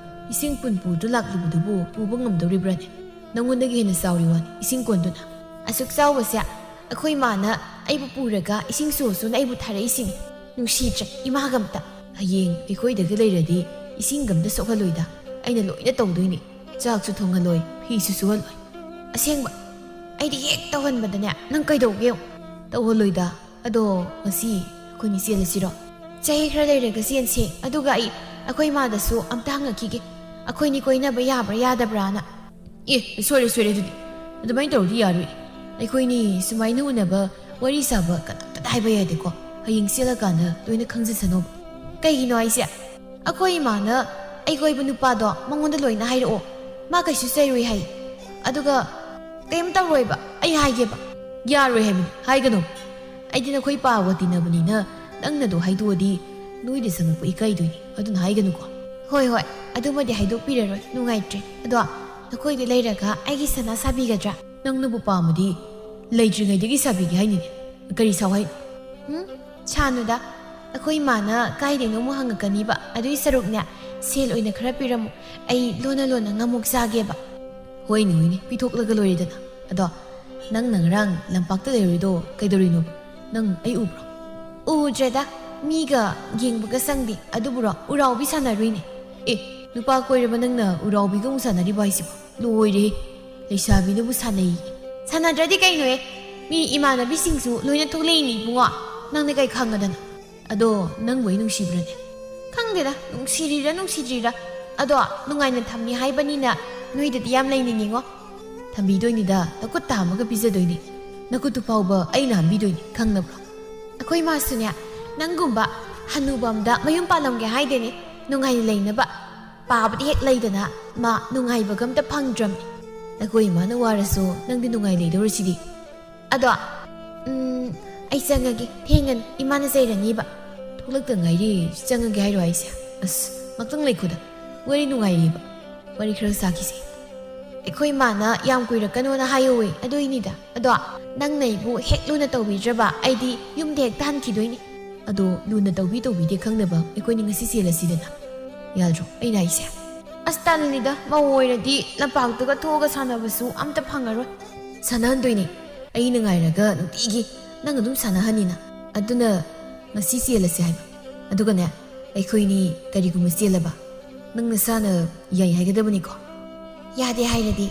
ꯏꯁꯤꯡ ꯄꯨꯟ ꯄꯨꯗꯨ ꯂꯥꯛꯂꯤꯕꯗꯨꯕꯨ ꯄꯨꯕ ꯉꯝꯗꯧꯔꯤꯕ꯭ꯔꯥꯅꯦ? ꯅꯪꯉꯣꯟꯗꯒꯤ ꯍꯦꯟꯅ ꯆꯥꯎꯔꯤ ꯋꯥꯅꯤ ꯏꯁꯤꯡ ꯀꯣꯟꯗꯨꯅ꯫ ꯑꯁꯨꯛ ꯆꯥꯎꯕꯁꯦ ꯑꯩꯈꯣꯏ ꯃꯥꯅ ꯑꯩꯕꯨ ꯄꯨꯔꯒ ꯏꯁꯤꯡ ꯁꯣꯛꯁꯨꯅ ꯑꯩꯕꯨ ꯊꯥꯔꯛꯏꯁꯤꯅꯤ꯫ ꯅꯨꯡꯁꯤꯗ꯭ꯔꯦ ꯏꯃꯥꯒ ꯑꯝꯇ꯫ ꯍꯌꯦꯡ ꯑꯩꯈꯣꯏꯗꯒ ꯂꯩꯔꯗꯤ ꯏꯁꯤꯡꯒ ꯑꯝꯇ ꯁꯣꯛꯍꯜꯂꯣꯏꯗ꯫ ꯑꯩꯅ ꯂꯣꯏꯅ ꯇꯧꯗꯣꯏꯅꯤ꯫ ꯆꯥꯛꯁꯨ ꯊꯣꯡꯍꯜꯂꯣꯏ, ꯐꯤꯁꯨ ꯁꯨꯍꯜꯂꯣꯏ꯫ ꯑꯁꯦꯡꯕ, ꯑꯩꯗꯤ ꯍꯦꯛ ꯇꯧꯍꯟꯕꯗꯅꯦ ꯅꯪ ꯀꯩꯗꯧꯒꯦ ꯌꯦꯡꯉꯨ꯫ ꯇꯧꯍꯜꯂꯣꯏꯗ꯫ ꯑꯗꯣ ꯉꯁꯤ ꯑꯩꯈꯣꯏꯅꯤ ꯆꯦꯜꯂꯁꯤꯔꯣ? ꯆꯍꯤ ꯈꯔ ꯂꯩꯔꯒ ꯆꯦꯟꯁꯦ꯫ ꯑꯗꯨꯒ ꯑꯩ ꯑꯩꯈꯣꯏ ꯏꯃꯥꯗꯁꯨ ꯑꯝꯇ ꯍꯪꯉꯛꯈꯤꯒꯦ꯫ ꯑꯩꯈꯣꯏꯅꯤ ꯀꯣꯏꯅꯕ ꯌꯥꯕ꯭ꯔꯥ ꯌꯥꯗꯕ꯭ꯔꯥꯅ꯫ ꯑꯦ, ꯁꯣꯏꯔꯦ, ꯁꯣꯏꯔꯦ ꯑꯗꯨꯗꯤ꯫ ꯑꯗꯨꯃꯥꯏꯅ ꯇꯧꯔꯗꯤ ꯌꯥꯔꯣꯏ꯫ ꯑꯩꯈꯣꯏꯅꯤ ꯁꯨꯃꯥꯏꯅ ꯎꯅꯕ ꯋꯥꯔꯤ ꯁꯥꯕ ꯀꯅꯥꯝꯇꯗ ꯍꯥꯏꯕ ꯌꯥꯗꯦꯀꯣ꯫ ꯍꯌꯦꯡ ꯆꯦꯜꯂꯀꯥꯟꯗ ꯂꯣꯏꯅ ꯈꯪꯖꯁꯅꯣꯕ꯫ ꯀꯩꯒꯤꯅꯣ ꯍꯥꯏꯁꯦ? ꯑꯩꯈꯣꯏ ꯏꯃꯥꯅ ꯑꯩ ꯀꯣꯏꯕ ꯅꯨꯄꯥꯗꯣ ꯃꯉꯣꯟꯗ ꯂꯣꯏꯅ ꯍꯥꯏꯔꯛꯑꯣ꯫ ꯃꯥ ꯀꯩꯁꯨ ꯆꯩꯔꯣꯏ ꯍꯥꯏ꯫ ꯑꯗꯨꯒ ꯀꯩꯝ ꯇꯧꯔꯣꯏꯕ, ꯑꯩ ꯍꯥꯏꯒꯦꯕ꯫ ꯌꯥꯔꯣꯏ ꯍꯥꯏꯕꯅꯤ, ꯍꯥꯏꯒꯅꯣ꯫ ꯑꯩꯗꯤ ꯅꯈꯣꯏ ꯄꯥꯒ ꯇꯤꯟꯅꯕꯅꯤꯅ ꯅꯪꯅꯗꯣ ꯍꯥꯏꯗꯣꯛꯑꯗꯤ ꯅꯣꯏꯗ ꯆꯪꯉꯛꯄ ꯏꯀꯥꯏꯗꯣꯏꯅꯤ, ꯑꯗꯨꯅ ꯍꯥꯏꯒꯅꯨꯀꯣ꯫ ꯍꯣꯏ, ꯍꯣꯏ, ꯑꯗꯨꯃꯗꯤ ꯍꯥꯏꯗꯣꯛꯄꯤꯔꯔꯣꯏ, ꯅꯨꯡꯉꯥꯏꯇ꯭ꯔꯦ꯫ ꯑꯗꯣ ꯅꯈꯣꯏꯗ ꯂꯩꯔꯒ ꯑꯩꯒꯤ ꯁꯅꯥ ꯁꯥꯕꯤꯒꯗ꯭ꯔꯥ? ꯅꯪꯅꯕꯨ ꯄꯥꯝꯃꯗꯤ ꯂꯩꯇ꯭ꯔꯤꯉꯩꯗꯒꯤ ꯁꯥꯕꯤꯒꯦ ꯍꯥꯏꯅꯤꯅꯦ꯫ ꯀꯔꯤ ꯁꯥꯎ ꯍꯥꯏꯅꯣ? ꯎꯝ? ꯁꯥꯅꯨꯗ꯫ ꯑꯩꯈꯣꯏ ꯏꯃꯥꯅ ꯀꯥꯏꯗꯩꯅꯣ ꯑꯃꯨꯛ ꯍꯪꯉꯛꯀꯅꯤꯕ꯫ ꯑꯗꯨꯏ ꯁꯔꯨꯛꯅꯦ, ꯁꯦꯜ ꯑꯣꯏꯅ ꯈꯔ ꯄꯤꯔꯝꯃꯨ꯫ ꯑꯩ ꯂꯣꯟꯅ ꯂꯣꯟꯅ ꯉꯥꯃꯨꯛ ꯆꯥꯒꯦꯕ꯫ ꯍꯣꯏꯅꯦ, ꯍꯣꯏꯅꯦ, ꯄꯤꯊꯣꯛꯂꯒ ꯂꯣꯏꯔꯦꯗꯅ꯫ ꯑꯗꯣ ꯅꯪꯅ ꯉꯔꯥꯡ ꯂꯝꯄꯥꯛꯇ ꯂꯩꯔꯨꯏꯗꯣ ꯀꯩꯗꯧꯔꯤꯅꯣ? ꯅꯪ ꯑꯩ ꯎꯕ꯭ꯔꯣ? ꯎꯗ꯭ꯔꯦꯗ, ꯃꯤꯒ ꯌꯦꯡꯕꯒ ꯁꯪꯗꯦ꯫ ꯑꯗꯨꯕꯨꯔꯣ, ꯎꯔꯥꯎꯕꯤ ꯁꯥꯟꯅꯔꯨꯏꯅꯦ꯫ ꯑꯦ, ꯅꯨꯄꯥ ꯀꯣꯏꯔꯕ ꯅꯪꯅ ꯎꯔꯥꯎꯕꯤꯒ ꯑꯃꯨꯛ ꯁꯥꯟꯅꯔꯤꯕ ꯍꯥꯏꯁꯤꯕꯣ? ꯂꯣꯏꯔꯦ, ꯂꯩꯁꯥꯕꯤꯅꯕꯨ ꯁꯥꯟꯅꯩ꯫ ꯁꯥꯟꯅꯗ꯭ꯔꯗꯤ ꯀꯩꯅꯣꯍꯦ? ꯃꯤ ꯏꯃꯥꯟꯅꯕꯤꯁꯤꯡꯁꯨ ꯂꯣꯏꯅ ꯊꯣꯛꯂꯛꯏꯅꯤ ꯏꯕꯨꯡꯉꯣ꯫ ꯅꯪꯅ ꯀꯩ ꯈꯪꯉꯗꯅ? ꯑꯗꯣ ꯅꯪꯕꯨ ꯑꯩ ꯅꯨꯡꯁꯤꯕ꯭ꯔꯅꯦ? ꯈꯪꯗꯦꯗ, ꯅꯨꯡꯁꯤꯔꯤꯔꯥ ꯅꯨꯡꯁꯤꯗ꯭ꯔꯤꯔꯥ꯫ ꯑꯗꯣ ꯅꯨꯡꯉꯥꯏꯅ ꯊꯝꯅꯤ ꯍꯥꯏꯕꯅꯤꯅ ꯅꯣꯏꯗꯗꯤ ꯌꯥꯝ ꯂꯩꯅꯤꯡꯉꯤꯉꯣ꯫ ꯊꯝꯕꯤꯗꯣꯏꯅꯤꯗ, ꯅꯈꯨꯠꯇ ꯍꯥꯝꯃꯒ ꯄꯤꯖꯗꯣꯏꯅꯤ꯫ ꯅꯈꯨꯠꯇꯨ ꯐꯥꯎꯕ ꯑꯩꯅ ꯍꯥꯝꯕꯤꯗꯣꯏꯅꯤ, ꯈꯪꯅꯕ꯭ꯔꯣ? ꯑꯩꯈꯣꯏ ꯃꯥꯁꯨꯅꯦ, ꯅꯪꯒꯨꯝꯕ ꯍꯅꯨꯕ ꯑꯝꯗ ꯃꯌꯨꯝ ꯄꯥꯜꯂꯝꯒꯦ ꯍꯥꯏꯗꯦꯅꯦ, ꯅꯨꯡꯉꯥꯏꯅ ꯂꯩꯅꯕ꯫ ꯄꯥꯕꯗꯤ ꯍꯦꯛ ꯂꯩꯗꯅ ꯃꯥ ꯅꯨꯡꯉꯥꯏꯕꯒ ꯑꯝꯇ ꯐꯪꯗ꯭ꯔꯝꯅꯤ꯫ ꯅꯈꯣꯏ ꯏꯃꯥꯅ ꯋꯥꯔꯁꯨ ꯅꯪꯗꯤ ꯅꯨꯡꯉꯥꯏ ꯂꯩꯗꯧꯔꯁꯤꯗꯤ꯫ ꯑꯗꯣ, ꯎꯝ, ꯑꯩ ꯆꯪꯉꯒꯦ, ꯊꯦꯡꯉꯅꯤ, ꯏꯃꯥꯅ ꯆꯩꯔꯅꯤꯕ꯫ ꯊꯣꯛꯂꯛꯇ ꯉꯥꯏꯔꯤ, ꯆꯪꯉꯒꯦ ꯍꯥꯏꯔꯣ ꯍꯥꯏꯁꯦ? ꯑꯁ, ꯉꯥꯛꯇꯪ ꯂꯩꯈꯣꯗ, ꯋꯥꯔꯤ ꯅꯨꯡꯉꯥꯏꯔꯤꯕ, ꯋꯥꯔꯤ ꯈꯔ ꯁꯥꯈꯤꯁꯦ꯫ ꯑꯩꯈꯣꯏ ꯏꯃꯥꯅ ꯌꯥꯝ ꯀꯨꯏꯔꯛꯀꯅꯣꯅ ꯍꯥꯏꯍꯧꯋꯦ, ꯑꯗꯨꯏꯅꯤꯗ꯫ ꯑꯗꯣ ꯅꯪꯅ ꯑꯩꯕꯨ ꯍꯦꯛ ꯂꯨꯅ ꯇꯧꯕꯤꯗ꯭ꯔꯕ ꯑꯩꯗꯤ ꯌꯨꯝꯗ ꯍꯦꯛ ꯇꯥꯍꯟꯈꯤꯗꯣꯏꯅꯤ꯫ ꯑꯗꯣ ꯂꯨꯅ ꯇꯧꯕꯤ ꯇꯧꯕꯤꯗꯦ ꯈꯪꯗꯕ ꯑꯩꯈꯣꯏꯅꯤ ꯉꯁꯤ ꯆꯦꯜꯂꯁꯤꯗꯅ꯫ ꯌꯥꯗ꯭ꯔꯣ ꯑꯩꯅ ꯍꯥꯏꯁꯦ? ꯑꯁ, ꯇꯜꯂꯤꯗ, ꯃꯧ ꯑꯣꯏꯔꯗꯤ ꯂꯝꯄꯥꯛꯇꯒ ꯊꯣꯛꯑꯒ ꯁꯥꯟꯅꯕꯁꯨ ꯑꯝꯇ ꯐꯪꯉꯔꯣꯏ꯫ ꯁꯥꯟꯅꯍꯟꯗꯣꯏꯅꯦ, ꯑꯩꯅ ꯉꯥꯏꯔꯒ ꯅꯨꯡꯇꯤꯒꯤ ꯅꯪ ꯑꯗꯨꯝ ꯁꯥꯟꯅꯍꯟꯅꯤꯅ꯫ ꯑꯗꯨꯅ ꯉꯁꯤ ꯆꯦꯜꯂꯁꯦ ꯍꯥꯏꯕ꯫ ꯑꯗꯨꯒꯅꯦ, ꯑꯩꯈꯣꯏꯅꯤ ꯀꯔꯤꯒꯨꯝꯕ ꯆꯦꯜꯂꯕ ꯅꯪ ꯅꯁꯥꯅ ꯌꯥꯏ ꯍꯥꯏꯒꯗꯕꯅꯤꯀꯣ꯫ ꯌꯥꯗꯦ ꯍꯥꯏꯔꯗꯤ?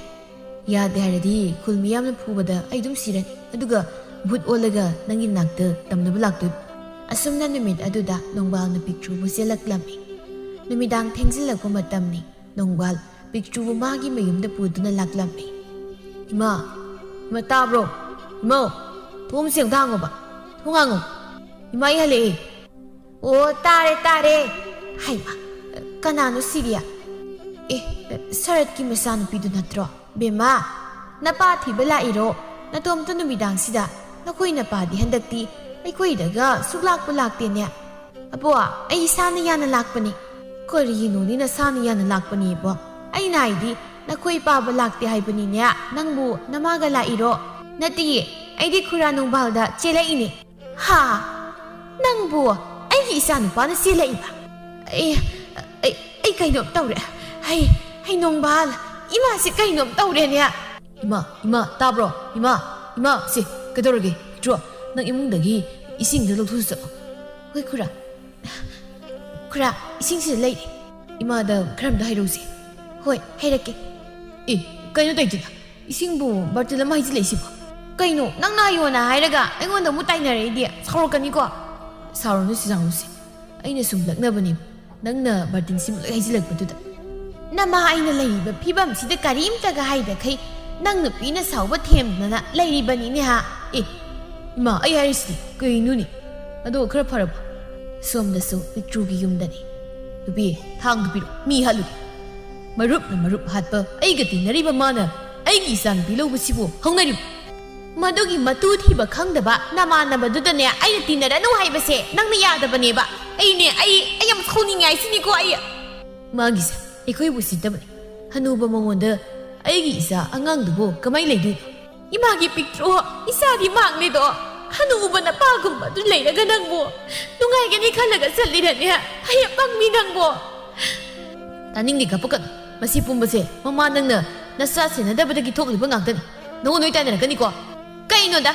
ꯌꯥꯗꯦ ꯍꯥꯏꯔꯗꯤ ꯈꯨꯜ ꯃꯤꯌꯥꯝꯅ ꯐꯨꯕꯗ ꯑꯩ ꯑꯗꯨꯝ ꯁꯤꯔꯅꯤ, ꯑꯗꯨꯒ ꯚꯨꯠ ꯑꯣꯜꯂꯒ ꯅꯪꯒꯤ ꯅꯥꯛꯇ ꯇꯝꯅꯕ ꯂꯥꯛꯇꯣꯏꯕ꯫ ꯑꯁꯨꯝꯅ ꯅꯨꯃꯤꯠ ꯑꯗꯨꯗ ꯅꯣꯡꯕꯥꯜꯅ ꯄꯤꯛꯇ꯭ꯔꯨꯕꯨ ꯆꯦꯜꯂꯛꯂꯝꯃꯤ꯫ ꯅꯨꯃꯤꯗꯥꯡ ꯊꯦꯡꯖꯤꯜꯂꯛꯄ ꯃꯇꯝꯅꯤ꯫ ꯅꯣꯡꯕꯥꯜ ꯄꯤꯛꯇ꯭ꯔꯨꯕꯨ ꯃꯥꯒꯤ ꯃꯌꯨꯝꯗ ꯄꯨꯗꯨꯅ ꯂꯥꯛꯂꯝꯃꯤ꯫ "ꯏꯃꯥ, ꯏꯃꯥ ꯇꯥꯕ꯭ꯔꯣ? ꯏꯃꯧ, ꯊꯣꯡꯁꯦ ꯑꯝꯇ ꯍꯥꯡꯉꯣꯕ꯫ ꯊꯣꯡ ꯍꯥꯡꯉꯣ꯫ ꯏꯃꯥ, ꯑꯩ ꯍꯜꯂꯛꯑꯦ꯫" "ꯑꯣ, ꯇꯥꯔꯦ, ꯇꯥꯔꯦ꯫" "ꯍꯩꯃꯥ, ꯀꯅꯥꯅꯣ ꯁꯤꯗꯤ? ꯑꯦ, ꯁꯔꯠꯀꯤ ꯃꯆꯥꯅꯨꯄꯤꯗꯨ ꯅꯠꯇ꯭ꯔꯣ? ꯕꯦꯝꯃ, ꯅꯄꯥ ꯊꯤꯕ ꯂꯥꯛꯏꯔꯣ? ꯅꯇꯣꯝꯇ ꯅꯨꯃꯤꯗꯥꯡꯁꯤꯗ? ꯅꯈꯣꯏ ꯅꯄꯥꯗꯤ ꯍꯟꯗꯛꯇꯤ ꯑꯩꯈꯣꯏꯗꯒ ꯁꯨꯛꯂꯥꯛꯄꯨ ꯂꯥꯛꯇꯦꯅꯦ꯫" "ꯑꯕꯣ, ꯑꯩ ꯏꯁꯥꯅ ꯌꯥꯅ ꯂꯥꯛꯄꯅꯤ꯫" "ꯀꯔꯤꯅꯣꯅꯦ ꯅꯁꯥꯅ ꯌꯥꯅ ꯂꯥꯛꯄꯅꯦꯕꯣ? ꯑꯩꯅ ꯍꯥꯏꯗꯤ ꯅꯈꯣꯏ ꯄꯥꯕ ꯂꯥꯛꯇꯦ ꯍꯥꯏꯕꯅꯤꯅꯦ꯫ ꯅꯪꯕꯨ ꯅꯃꯥꯒ ꯂꯥꯛꯏꯔꯣ?" "ꯅꯠꯇꯤꯌꯦ, ꯑꯩꯗꯤ ꯈꯨꯔꯥ ꯅꯣꯡꯕꯥꯜꯗ ꯆꯦꯜꯂꯛꯏꯅꯦ꯫" "ꯍꯥ? ꯅꯪꯕꯨ ꯑꯩꯒꯤ ꯏꯆꯥꯅꯨꯄꯥꯅ ꯆꯦꯜꯂꯛꯏꯕ? ꯑꯩ, ꯑꯩ, ꯑꯩ ꯀꯩꯅꯣꯝ ꯇꯧꯔꯦ꯫ ꯍꯩ, ꯍꯩ ꯅꯣꯡꯕꯥꯜ, ꯏꯃꯥꯁꯤ ꯀꯩꯅꯣꯝ ꯇꯧꯔꯦꯅꯦ꯫" "ꯏꯃꯥ, ꯏꯃꯥ, ꯇꯥꯕ꯭ꯔꯣ? ꯏꯃꯥ, ꯏꯃꯥ, ꯁꯦ, ꯀꯩꯗꯧꯔꯒꯦ? ꯄꯤꯛꯇ꯭ꯔꯨ, ꯅꯪ ꯏꯃꯨꯡꯗꯒꯤ ꯏꯁꯤꯡꯗ ꯂꯧꯊꯣꯛꯆꯠꯂꯣ꯫" "ꯍꯣꯏ ꯈꯨꯔꯥ꯫ ꯈꯨꯔꯥ, ꯏꯁꯤꯡꯁꯤꯗ ꯂꯩꯔꯦ꯫" ꯏꯃꯥꯗ ꯈꯔ ꯑꯝꯇ ꯍꯥꯏꯔꯛꯎꯁꯦ꯫ ꯍꯣꯏ, ꯍꯥꯏꯔꯛꯀꯦ꯫ ꯑꯦ, ꯀꯩꯅꯣ ꯇꯧꯏꯗꯨꯅ? ꯏꯁꯤꯡꯕꯨ ꯕꯥꯔꯇꯤꯟ ꯑꯃ ꯍꯩꯖꯤꯜꯂꯛꯏꯁꯤꯕꯣ? ꯀꯩꯅꯣ, ꯅꯪꯅ ꯍꯥꯏꯌꯣꯅ ꯍꯥꯏꯔꯒ ꯑꯩꯉꯣꯟꯗ ꯑꯃꯨꯛ ꯇꯥꯏꯅꯔꯛꯏꯗꯤ? ꯁꯥꯎꯔꯛꯀꯅꯤꯀꯣ꯫ ꯁꯥꯎꯔꯨꯅꯨ ꯁꯤꯖꯥꯎꯅꯨꯁꯦ, ꯑꯩꯅ ꯁꯨꯝ ꯂꯛꯅꯕꯅꯦ꯫ ꯅꯪꯅ ꯕꯥꯔꯇꯤꯟꯁꯤꯃ ꯂꯣꯏ ꯍꯩꯖꯤꯜꯂꯛꯄꯗꯨꯗ꯫ ꯅꯃꯥ, ꯑꯩꯅ ꯂꯩꯔꯤꯕ ꯐꯤꯕꯝꯁꯤꯗ ꯀꯔꯤꯝꯇꯒ ꯍꯥꯏꯗꯈꯩ ꯅꯪ ꯅꯨꯄꯤꯅ ꯁꯥꯎꯕ ꯊꯦꯝꯗꯅ ꯂꯩꯔꯤꯕꯅꯤꯅꯦ ꯍꯥ? ꯑꯦ, ꯏꯃꯥ, ꯑꯩ ꯍꯥꯏꯔꯤꯁꯤꯗꯤ ꯀꯩꯅꯣꯅꯦ? ꯑꯗꯣ ꯈꯔ ꯐꯔꯕ? ꯁꯣꯝꯗꯁꯨ ꯄꯤꯛꯇ꯭ꯔꯨꯒꯤ ꯌꯨꯝꯗꯅꯤ꯫ ꯅꯨꯄꯤ, ꯊꯥꯡꯗꯨ ꯄꯤꯔꯛꯑꯣ, ꯃꯤ ꯍꯥꯠꯂꯨꯒꯦ꯫ ꯃꯔꯨꯞꯅ ꯃꯔꯨꯞ ꯍꯥꯠꯄ ꯑꯩꯒ ꯇꯤꯟꯅꯔꯤꯕ ꯃꯥꯅ ꯑꯩꯒꯤ ꯏꯆꯥꯅꯨꯄꯤ ꯂꯧꯕꯁꯤꯕꯨ ꯍꯧꯅꯔꯤꯕ? ꯃꯗꯨꯒꯤ ꯃꯇꯨ ꯊꯤꯕ ꯈꯪꯗꯕ ꯅꯃꯥꯟꯅꯕꯗꯨꯗꯅꯦ ꯑꯩꯅ ꯇꯤꯟꯅꯔꯅꯨ ꯍꯥꯏꯕꯁꯦ ꯅꯪꯅ ꯌꯥꯗꯕꯅꯦꯕ꯫ ꯑꯩꯅꯦ, ꯑꯩ, ꯑꯩ ꯌꯥꯝ ꯁꯥꯎꯅꯤꯡꯉꯦ ꯍꯥꯏꯁꯤꯅꯤꯀꯣ ꯑꯩ꯫ ꯃꯥꯒꯤꯁꯦ ꯑꯩꯈꯣꯏꯕꯨ ꯎꯁꯤꯠꯇꯕꯅꯤ꯫ ꯍꯅꯨꯕ ꯃꯉꯣꯟꯗ ꯑꯩꯒꯤ ꯏꯆꯥ ꯑꯉꯥꯡꯗꯨꯕꯨ ꯀꯃꯥꯏ ꯂꯩꯗꯣꯏꯅꯣ? ꯏꯃꯥꯒꯤ ꯄꯤꯛꯇ꯭ꯔꯨ, ꯏꯆꯥꯗꯤ ꯃꯥꯡꯂꯦꯗꯣ꯫ ꯍꯅꯨꯕ ꯅꯄꯥꯒꯨꯝꯕ ꯑꯗꯨ ꯂꯩꯔꯒ ꯅꯪꯕꯨ ꯅꯨꯡꯉꯥꯏꯒꯅꯤ ꯈꯜꯂꯒ ꯆꯠꯂꯤꯔꯅꯦ? ꯍꯌꯦꯡ ꯄꯪꯃꯤ ꯅꯪꯕꯨ꯫ ꯇꯥꯅꯤꯡꯗꯦ, ꯀꯞꯄꯛꯀꯅꯨ꯫ ꯃꯁꯤ ꯄꯨꯝꯕꯁꯦ ꯃꯃꯥ ꯅꯪꯅ ꯅꯆꯥ ꯁꯦꯟꯅꯗꯕꯗꯒꯤ ꯊꯣꯛꯂꯤꯕ ꯉꯥꯛꯇꯅꯤ꯫ ꯅꯉꯣꯟ ꯂꯣꯏ ꯇꯥꯏꯅꯔꯛꯀꯅꯤꯀꯣ꯫ ꯀꯩꯅꯣꯗ?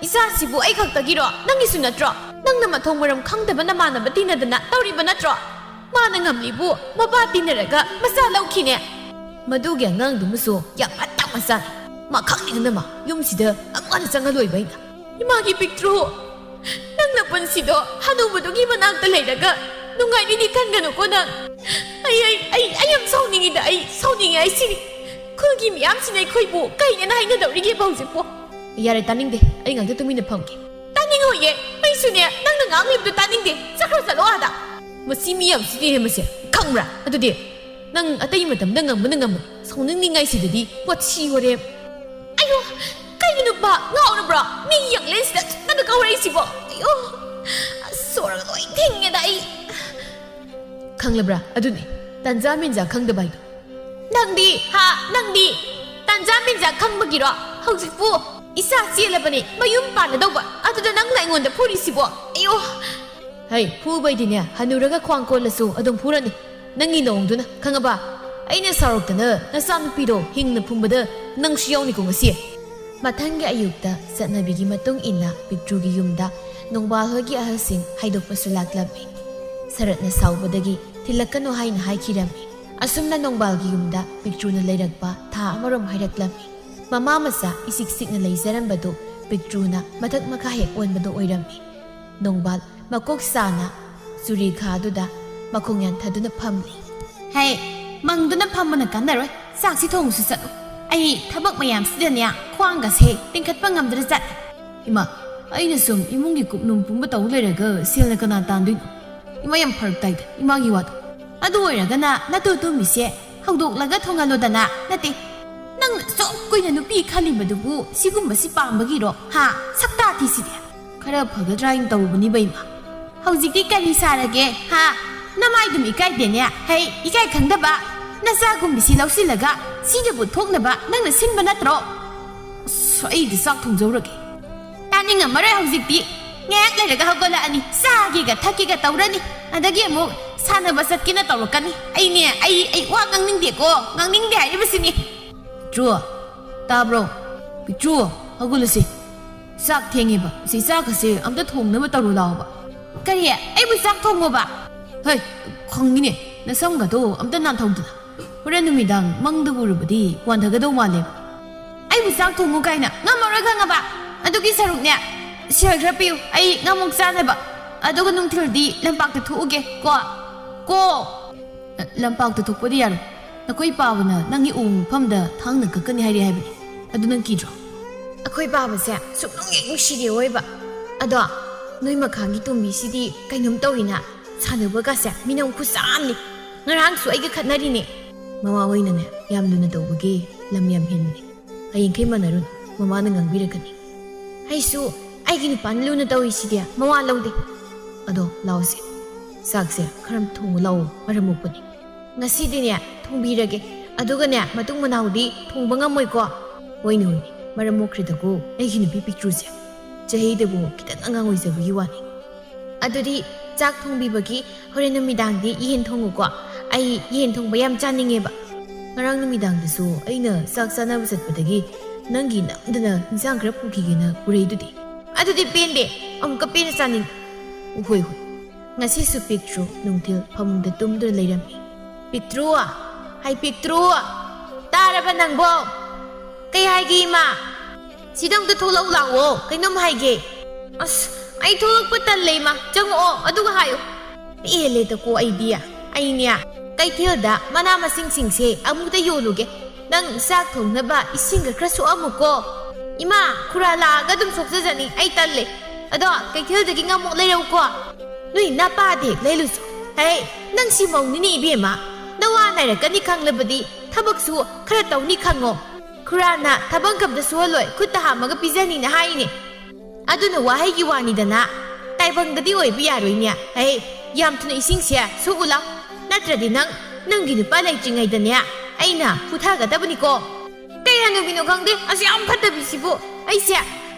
ꯏꯆꯥꯁꯤꯕꯨ ꯑꯩ ꯈꯛꯇꯒꯤꯔꯣ? ꯅꯪꯒꯤꯁꯨ ꯅꯠꯇ꯭ꯔꯣ? ꯅꯪꯅ ꯃꯊꯣꯡ ꯃꯔꯝ ꯈꯪꯗꯕ ꯅꯃꯥꯟꯅꯕ ꯇꯤꯟꯅꯗꯅ ꯇꯧꯔꯤꯕ ꯅꯠꯇ꯭ꯔꯣ? ꯃꯥꯅ ꯉꯝꯂꯤꯕꯨ ꯃꯄꯥ ꯇꯤꯟꯅꯔꯒ ꯃꯆꯥ ꯂꯧꯈꯤꯅꯦ꯫ ꯃꯗꯨꯒꯤ ꯑꯉꯥꯡꯗꯨꯃꯁꯨ ꯌꯥꯝ ꯐꯠꯇ ꯃꯆꯥꯅꯤ꯫ ꯃꯥ ꯈꯪꯅꯤꯡꯗꯅ ꯃꯥ ꯌꯨꯝꯁꯤꯗ ꯑꯃꯨꯛ ꯍꯟꯅ ꯆꯪꯍꯜꯂꯣꯏꯕ ꯑꯩꯅ꯫ ꯏꯃꯥꯒꯤ ꯄꯤꯛꯇ꯭ꯔꯨ, ꯅꯪ ꯅꯄꯨꯟꯁꯤꯗꯣ ꯍꯅꯨꯕꯗꯨꯒꯤ ꯃꯅꯥꯛꯇ ꯂꯩꯔꯒ ꯅꯨꯡꯉꯥꯏꯅꯤꯗꯤ ꯈꯟꯒꯅꯨꯀꯣ ꯅꯪ꯫ ꯑꯩ, ꯑꯩ, ꯑꯩ, ꯑꯩ ꯌꯥꯝ ꯁꯥꯎꯅꯤꯡꯉꯤꯗ, ꯑꯩ ꯁꯥꯎꯅꯤꯡꯉꯦ ꯍꯥꯏꯁꯤꯅꯤ꯫ ꯈꯨꯜꯒꯤ ꯃꯤꯌꯥꯝꯁꯤꯅ ꯑꯩꯈꯣꯏꯕꯨ ꯀꯩꯅꯦꯅ ꯍꯥꯏꯅꯗꯧꯔꯤꯒꯦꯕ ꯍꯧꯖꯤꯛꯄꯨ? ꯌꯥꯔꯦ, ꯇꯥꯅꯤꯡꯗꯦ꯫ ꯑꯩ ꯉꯥꯛꯇ ꯇꯨꯃꯤꯟꯅ ꯐꯝꯒꯦ꯫ ꯇꯥꯅꯤꯡꯉꯣꯏꯌꯦ, ꯑꯩꯁꯨꯅꯦ, ꯅꯪꯅ ꯉꯥꯡꯂꯤꯕꯗꯨ ꯇꯥꯅꯤꯡꯗꯦ꯫ ꯆꯠꯈ꯭ꯔꯣ, ꯆꯠꯂꯣ ꯑꯥꯗ꯫ ꯃꯁꯤ ꯃꯤ ꯌꯥꯝ ꯁꯤꯗꯤꯍꯦ ꯃꯁꯦ, ꯈꯪꯕ꯭ꯔꯥ? ꯑꯗꯨꯗꯤ ꯅꯪ ꯑꯇꯩ ꯃꯇꯝꯗ ꯉꯝꯕꯅ ꯉꯝꯃꯨ, ꯁꯥꯎꯅꯤꯡꯅꯤꯡꯉꯥꯏ ꯁꯤꯗꯗꯤ ꯋꯥꯊꯤ ꯋꯥꯔꯦꯝ꯫ ꯑꯌꯣ, ꯀꯩꯅꯣ ꯅꯨꯄꯥ, ꯉꯥꯎꯔꯕ꯭ꯔꯣ? ꯃꯤꯒꯤ ꯌꯥꯡꯂꯦꯟꯁꯤꯗ ꯅꯪꯅ ꯀꯧꯔꯛꯏꯁꯤꯕꯣ? ꯑꯌꯣ, ꯁꯣꯔꯒ ꯂꯣꯏ ꯊꯤꯡꯉꯦꯗ ꯑꯩ꯫ ꯈꯪꯂꯕ꯭ꯔꯥ? ꯑꯗꯨꯅꯤ ꯇꯟꯖꯥ ꯃꯦꯟꯖꯥ ꯈꯪꯗꯕ ꯍꯥꯏꯗꯣ꯫ ꯅꯪꯗꯤ, ꯍꯥ? ꯅꯪꯗꯤ ꯇꯟꯖꯥ ꯃꯦꯟꯖꯥ ꯈꯪꯕꯒꯤꯔꯣ? ꯍꯧꯖꯤꯛꯄꯨ ꯏꯆꯥ ꯆꯦꯜꯂꯕꯅꯦ, ꯃꯌꯨꯝ ꯄꯥꯜꯂꯗꯧꯕ, ꯑꯗꯨꯗ ꯅꯪꯅ ꯑꯩꯉꯣꯟꯗ ꯐꯨꯔꯤꯁꯤꯕꯣ? ꯑꯌꯣ! ꯍꯩ, ꯐꯨꯕꯩꯗꯤꯅꯦ, ꯍꯅꯨꯔꯒ ꯈ꯭ꯋꯥꯡ ꯀꯣꯜꯂꯁꯨ ꯑꯗꯨꯝ ꯐꯨꯔꯅꯤ꯫ ꯅꯪꯒꯤ ꯅꯑꯣꯡꯗꯨꯅ, ꯈꯪꯉꯕ? ꯑꯩꯅ ꯁꯥꯎꯔꯛꯇꯅ ꯅꯆꯥꯅꯨꯄꯤꯗꯣ ꯍꯤꯡꯅ ꯐꯨꯝꯕꯗ ꯅꯪꯁꯨ ꯌꯥꯎꯅꯤꯀꯣ ꯉꯁꯤ꯫ ꯃꯊꯪꯒꯤ ꯑꯌꯨꯛꯇ ꯆꯠꯅꯕꯤꯒꯤ ꯃꯇꯨꯡ ꯏꯟꯅ ꯄꯤꯛꯇ꯭ꯔꯨꯒꯤ ꯌꯨꯝꯗ ꯅꯣꯡꯕꯥꯜ ꯍꯣꯏꯒꯤ ꯑꯍꯜꯁꯤꯡ ꯍꯥꯏꯗꯣꯛꯄꯁꯨ ꯂꯥꯛꯂꯝꯃꯤ꯫ ꯁꯔꯠꯅ ꯁꯥꯎꯕꯗꯒꯤ ꯊꯤꯜꯂꯛꯀꯅꯨ ꯍꯥꯏꯅ ꯍꯥꯏꯈꯤꯔꯝꯃꯤ꯫ ꯑꯁꯨꯝꯅ ꯅꯣꯡꯕꯥꯜꯒꯤ ꯌꯨꯝꯗ ꯄꯤꯛꯇ꯭ꯔꯨꯅ ꯂꯩꯔꯛꯄ ꯊꯥ ꯑꯃꯔꯣꯝ ꯍꯥꯏꯔꯛꯂꯝꯃꯤ꯫ ꯃꯃꯥ ꯃꯆꯥ ꯏꯆꯤꯛ ꯆꯤꯛꯅ ꯂꯩꯖꯔꯝꯕꯗꯨ ꯄꯤꯛꯇ꯭ꯔꯨꯅ ꯃꯊꯛ ꯃꯈꯥ ꯍꯦꯛ ꯑꯣꯟꯕꯗꯨ ꯑꯣꯏꯔꯝꯃꯤ꯫ ꯅꯣꯡꯕꯥꯜ ꯃꯀꯣꯛ ꯆꯥꯅ ꯆꯨꯔꯤꯈꯥꯗꯨꯗ ꯃꯈꯣꯡ ꯌꯥꯟꯊꯗꯨꯅ ꯐꯝꯂꯤ꯫ "ꯍꯩ, ꯃꯪꯗꯨꯅ ꯐꯝꯕꯅ ꯀꯥꯟꯅꯔꯣꯏ꯫ ꯆꯥꯛꯁꯤ ꯊꯣꯡꯉꯨꯁꯤ ꯆꯠꯂꯨ꯫ ꯑꯩ ꯊꯕꯛ ꯃꯌꯥꯝꯁꯤꯗꯅꯦ ꯈ꯭ꯋꯥꯡꯒꯁꯦ ꯇꯤꯡꯈꯠꯄ ꯉꯝꯗ꯭ꯔ ꯆꯠꯂꯦ꯫" "ꯏꯃꯥ, ꯑꯩꯅ ꯁꯨꯝ ꯏꯃꯨꯡꯒꯤ ꯀꯨꯞꯅꯣꯝ ꯄꯨꯝꯕ ꯇꯧ ꯂꯩꯔꯒ ꯁꯦꯜꯅ ꯀꯅꯥ ꯇꯥꯟꯗꯣꯏꯅꯣ? ꯏꯃꯥ, ꯌꯥꯝ ꯐꯔꯛ ꯇꯥꯏꯗ ꯏꯃꯥꯒꯤ ꯋꯥꯗꯣ꯫ ꯑꯗꯨ ꯑꯣꯏꯔꯒꯅ ꯅꯇꯨ ꯇꯨꯝꯃꯤꯁꯦ ꯍꯧꯗꯣꯛꯂꯒ ꯊꯣꯡꯍꯜꯂꯣꯗꯅ꯫ ꯅꯠꯇꯦ, ꯅꯪꯅ ꯑꯁꯨꯛ ꯀꯨꯏꯅ ꯅꯨꯄꯤ ꯈꯜꯂꯤꯕꯗꯨꯕꯨ ꯁꯤꯒꯨꯝꯕꯁꯤ ꯄꯥꯝꯕꯒꯤꯔꯣ? ꯍꯥ? ꯁꯛꯇꯥ ꯊꯤꯁꯤꯗꯤ꯫ ꯈꯔ ꯐꯒꯗ꯭ꯔꯥ ꯍꯥꯏꯅ ꯇꯧꯔꯨꯕꯅꯤꯕ ꯏꯃꯥ꯫ ꯍꯧꯖꯤꯛꯇꯤ ꯀꯔꯤ ꯁꯥꯔꯒꯦ? ꯍꯥ? ꯅꯃꯥꯏꯗꯨꯝ ꯏꯀꯥꯏꯗꯦꯅꯦ꯫ ꯍꯩ, ꯏꯀꯥꯏ ꯈꯪꯗꯕ꯫ ꯅꯆꯥꯒꯨꯝꯕꯤꯁꯤ ꯂꯧꯁꯤꯜꯂꯒ ꯁꯤꯗꯕꯨ ꯊꯣꯛꯅꯕ ꯅꯪꯅ ꯁꯤꯟꯕ ꯅꯠꯇ꯭ꯔꯣ? ꯑꯁ, ꯑꯩꯗꯤ ꯆꯥꯛ ꯊꯣꯡꯖꯧꯔꯒꯦ꯫ ꯇꯥꯅꯤꯡꯉꯝꯃꯔꯣꯏ ꯍꯧꯖꯤꯛꯇꯤ꯫ ꯉꯥꯏꯍꯥꯛ ꯂꯩꯔꯒ ꯍꯧꯒꯠꯂꯛꯑꯅꯤ, ꯆꯥꯒꯦꯒ ꯊꯛꯀꯦꯒ ꯇꯧꯔꯅꯤ꯫ ꯑꯗꯒꯤ ꯑꯃꯨꯛ ꯁꯥꯟꯅꯕ ꯆꯠꯀꯦꯅ ꯇꯧꯔꯛꯀꯅꯤ꯫ ꯑꯩꯅꯦ, ꯑꯩ, ꯑꯩ ꯋꯥ ꯉꯥꯡꯅꯤꯡꯗꯦꯀꯣ, ꯉꯥꯡꯅꯤꯡꯗꯦ ꯍꯥꯏꯔꯤꯕꯁꯤꯅꯤ꯫ ꯄꯤꯛꯇ꯭ꯔꯨ, ꯇꯥꯕ꯭ꯔꯣ? ꯄꯤꯛꯇ꯭ꯔꯨ, ꯍꯧꯒꯠꯂꯁꯤ꯫ ꯆꯥꯛ ꯊꯦꯡꯉꯦꯕ, ꯁꯤ ꯆꯥꯛꯀꯁꯦ ꯑꯝꯇ ꯊꯣꯡꯅꯕ ꯇꯧꯔꯨ ꯂꯥꯛꯑꯣꯕ꯫ ꯀꯔꯤ? ꯑꯩꯕꯨ ꯆꯥꯛ ꯊꯣꯡꯉꯣꯕ? ꯍꯩ, ꯈꯪꯉꯤꯅꯦ, ꯅꯁꯝꯒꯗꯣ ꯑꯝꯇ ꯅꯥꯟꯊꯧꯗꯅ꯫ ꯍꯣꯔꯦꯟ ꯅꯨꯃꯤꯗꯥꯡ ꯃꯪꯗ ꯎꯔꯕꯗꯤ ꯋꯥꯟꯊꯒꯗꯧ ꯃꯥꯜꯂꯦꯕ꯫ ꯑꯩꯕꯨ ꯆꯥꯛ ꯊꯣꯡꯉꯨ ꯀꯥꯏꯅ ꯉꯝꯃꯔꯣꯏ ꯈꯪꯉꯕ? ꯑꯗꯨꯒꯤ ꯁꯔꯨꯛꯅꯦ, ꯁꯦꯜ ꯈꯔ ꯄꯤꯌꯨ, ꯑꯩ ꯉꯥꯃꯣꯛ ꯆꯥꯅꯕ꯫ ꯑꯗꯨꯒ ꯅꯨꯡꯊꯤꯜꯗꯤ ꯂꯝꯄꯥꯛꯇ ꯊꯣꯛꯎꯒꯦ ꯀꯣ꯫ ꯀꯣ꯫ ꯂꯝꯄꯥꯛꯇ ꯊꯣꯛꯄꯗꯤ ꯌꯥꯔꯣꯏ꯫ ꯅꯈꯣꯏ ꯄꯥꯕꯅ ꯅꯪꯒꯤ ꯎ ꯃꯐꯝꯗ ꯊꯥꯡꯅ ꯀꯛꯀꯅꯤ ꯍꯥꯏꯔꯤ ꯍꯥꯏꯕꯅꯤ꯫ ꯑꯗꯨ ꯅꯪ ꯀꯤꯗ꯭ꯔꯣ? ꯑꯩꯈꯣꯏ ꯄꯥꯕꯁꯦ ꯁꯨꯛꯅꯨꯡ ꯍꯦꯛ ꯅꯨꯡꯁꯤꯗꯦ ꯑꯣꯏꯕ꯫ ꯑꯗꯣ ꯅꯣꯏ ꯃꯈꯥꯒꯤ ꯇꯣꯝꯕꯤꯁꯤꯗꯤ ꯀꯩꯅꯣꯝ ꯇꯧꯏꯅ, ꯁꯥꯟꯅꯕꯒꯁꯦ ꯃꯤꯅꯝ ꯈꯨꯆꯥꯝꯅꯤ꯫ ꯉꯔꯥꯡꯁꯨ ꯑꯩꯒ ꯈꯠꯅꯔꯤꯅꯦ꯫ ꯃꯃꯥ ꯍꯣꯏꯅꯅꯦ ꯌꯥꯝ ꯂꯨꯅ ꯇꯧꯕꯒꯤ ꯂꯝ ꯌꯥꯝ ꯍꯦꯟꯕꯅꯦ꯫ ꯍꯌꯦꯡꯈꯩ ꯃꯥꯟꯅꯔꯨꯅꯨ, ꯃꯃꯥꯅ ꯉꯥꯡꯕꯤꯔꯛꯀꯅꯤ꯫ ꯑꯩꯁꯨ ꯑꯩꯒꯤ ꯅꯨꯄꯥꯅ ꯂꯨꯅ ꯇꯧꯔꯤꯁꯤꯗꯤ ꯃꯋꯥ ꯂꯧꯗꯦ꯫ ꯑꯗꯣ ꯂꯥꯛꯑꯣꯁꯦ, ꯆꯥꯛꯁꯦ ꯈꯔ ꯊꯣꯡꯉꯨ ꯂꯥꯛꯑꯣ, ꯃꯔꯝ ꯃꯣꯛꯄꯅꯤ꯫ ꯉꯁꯤꯗꯤꯅꯦ ꯊꯣꯡꯕꯤꯔꯒꯦ, ꯑꯗꯨꯒꯅꯦ ꯃꯇꯨꯡ ꯃꯅꯥꯎꯗꯤ ꯊꯣꯡꯕ ꯉꯝꯃꯣꯏꯀꯣ꯫ ꯍꯣꯏꯅꯦ ꯍꯣꯏꯅꯦ, ꯃꯔꯝ ꯃꯣꯛꯈ꯭ꯔꯦꯗꯀꯣ ꯑꯩꯒꯤ ꯅꯨꯄꯤ ꯄꯤꯛꯇ꯭ꯔꯨꯁꯦ꯫ ꯆꯍꯤꯗꯕꯨ ꯈꯤꯇꯪ ꯑꯉꯥꯡ ꯑꯣꯏꯖꯕꯒꯤ ꯋꯥꯅꯤ꯫ ꯑꯗꯨꯗꯤ ꯆꯥꯛ ꯊꯣꯡꯕꯤꯕꯒꯤ ꯍꯣꯔꯦꯟ ꯅꯨꯃꯤꯗꯥꯡꯗꯤ ꯌꯦꯟ ꯊꯣꯡꯉꯨꯀꯣ꯫ ꯑꯩ ꯌꯦꯟ ꯊꯣꯡꯕ ꯌꯥꯝ ꯆꯥꯅꯤꯡꯉꯦꯕ꯫ ꯉꯔꯥꯡ ꯅꯨꯃꯤꯗꯥꯡꯗꯁꯨ ꯑꯩꯅ ꯆꯥꯛ ꯆꯥꯅꯕ ꯆꯠꯄꯗꯒꯤ ꯅꯪꯒꯤ ꯅꯝꯗꯅ ꯏꯟꯁꯥꯡ ꯈꯔ ꯄꯨꯈꯤꯒꯦꯅ ꯄꯨꯔꯛꯏꯗꯨꯗꯤ꯫ ꯑꯗꯨꯗꯤ ꯄꯦꯟꯗꯦ, ꯑꯃꯨꯛꯀ ꯄꯦꯟꯅ ꯆꯥꯅꯤꯡꯉꯤ꯫ ꯍꯣꯏ ꯍꯣꯏ, ꯉꯁꯤꯁꯨ ꯄꯤꯛꯇ꯭ꯔꯨ ꯅꯨꯡꯊꯤꯜ ꯐꯃꯨꯡꯗ ꯇꯨꯝꯗꯨꯅ ꯂꯩꯔꯝꯃꯤ꯫ "ꯄꯤꯛꯇ꯭ꯔꯨ! ꯍꯥꯏ ꯄꯤꯛꯇ꯭ꯔꯨ! ꯇꯥꯔꯕ ꯅꯪꯕꯣ? ꯀꯩ ꯍꯥꯏꯒꯦ ꯏꯃꯥ? ꯁꯤꯗ ꯑꯝꯇ ꯊꯣꯛꯂꯛꯎ ꯂꯥꯛꯑꯣ, ꯀꯩꯅꯣꯝ ꯍꯥꯏꯒꯦ꯫" "ꯑꯁ, ꯑꯩ ꯊꯣꯛꯂꯛꯄ ꯇꯜꯂꯦ ꯏꯃꯥ, ꯆꯪꯉꯛꯑꯣ ꯑꯗꯨꯒ ꯍꯥꯏꯌꯨ꯫" ꯄꯦꯜꯂꯦꯗꯀꯣ ꯑꯩꯗꯤ꯫ "ꯑꯩꯅꯦ ꯀꯩꯊꯦꯜꯗ ꯃꯅꯥ ꯃꯁꯤꯡꯁꯤꯡꯁꯦ ꯑꯃꯨꯛꯇ ꯌꯣꯜꯂꯨꯒꯦ꯫ ꯅꯪ ꯆꯥꯛ ꯊꯣꯡꯅꯕ ꯏꯁꯤꯡꯒ ꯈꯔ ꯁꯣꯛꯑꯝꯃꯨꯀꯣ꯫" "ꯏꯃꯥ, ꯈꯨꯔꯥ ꯂꯥꯛꯑꯒ ꯑꯗꯨꯝ ꯁꯣꯛꯆꯖꯅꯤ, ꯑꯩ ꯇꯜꯂꯦ꯫ ꯑꯗꯣ ꯀꯩꯊꯦꯜꯗꯒꯤ ꯉꯥꯃꯣꯛ ꯂꯩꯔꯛꯎꯀꯣ꯫" "ꯅꯣꯏ ꯅꯄꯥꯗ ꯍꯦꯛ ꯂꯩꯔꯨꯁꯨ꯫" "ꯍꯦ, ꯅꯪ ꯁꯤ ꯃꯧꯅꯤꯅꯦ ꯏꯕꯦꯝꯃ꯫ ꯅꯋꯥ ꯅꯥꯏꯔꯛꯀꯅꯤ ꯈꯪꯂꯕꯗꯤ ꯊꯕꯛꯁꯨ ꯈꯔ ꯇꯧꯅꯤ ꯈꯪꯉꯣ꯫ ꯈꯨꯔꯥꯅ ꯊꯕꯛ ꯑꯝꯇ ꯁꯨꯍꯜꯂꯣꯏ, ꯈꯨꯠꯇ ꯍꯥꯝꯃꯒ ꯄꯤꯖꯅꯤꯅ ꯍꯥꯏꯅꯦ꯫ ꯑꯗꯨꯅ ꯋꯥꯍꯩꯒꯤ ꯋꯥꯅꯤꯗꯅ, ꯇꯥꯏꯕꯪꯗꯗꯤ ꯑꯣꯏꯕ ꯌꯥꯔꯣꯏꯅꯦ꯫ ꯍꯦ, ꯌꯥꯝ ꯊꯨꯅ ꯏꯁꯤꯡꯁꯦ ꯁꯣꯛꯎ ꯂꯥꯎ꯫ ꯅꯠꯇ꯭ꯔꯗꯤ ꯅꯪ ꯅꯪꯒꯤ ꯅꯨꯄꯥ ꯂꯩꯇ꯭ꯔꯤꯉꯩꯗꯅꯦ ꯑꯩꯅ ꯐꯨꯊꯒꯗꯕꯅꯤꯀꯣ꯫" "ꯀꯩ ꯍꯅꯨꯕꯤꯅꯣ ꯈꯪꯗꯦ, ꯑꯁꯨꯛ ꯌꯥꯝ ꯐꯠꯇꯕꯤꯁꯤꯕꯨ ꯑꯩꯁꯦ꯫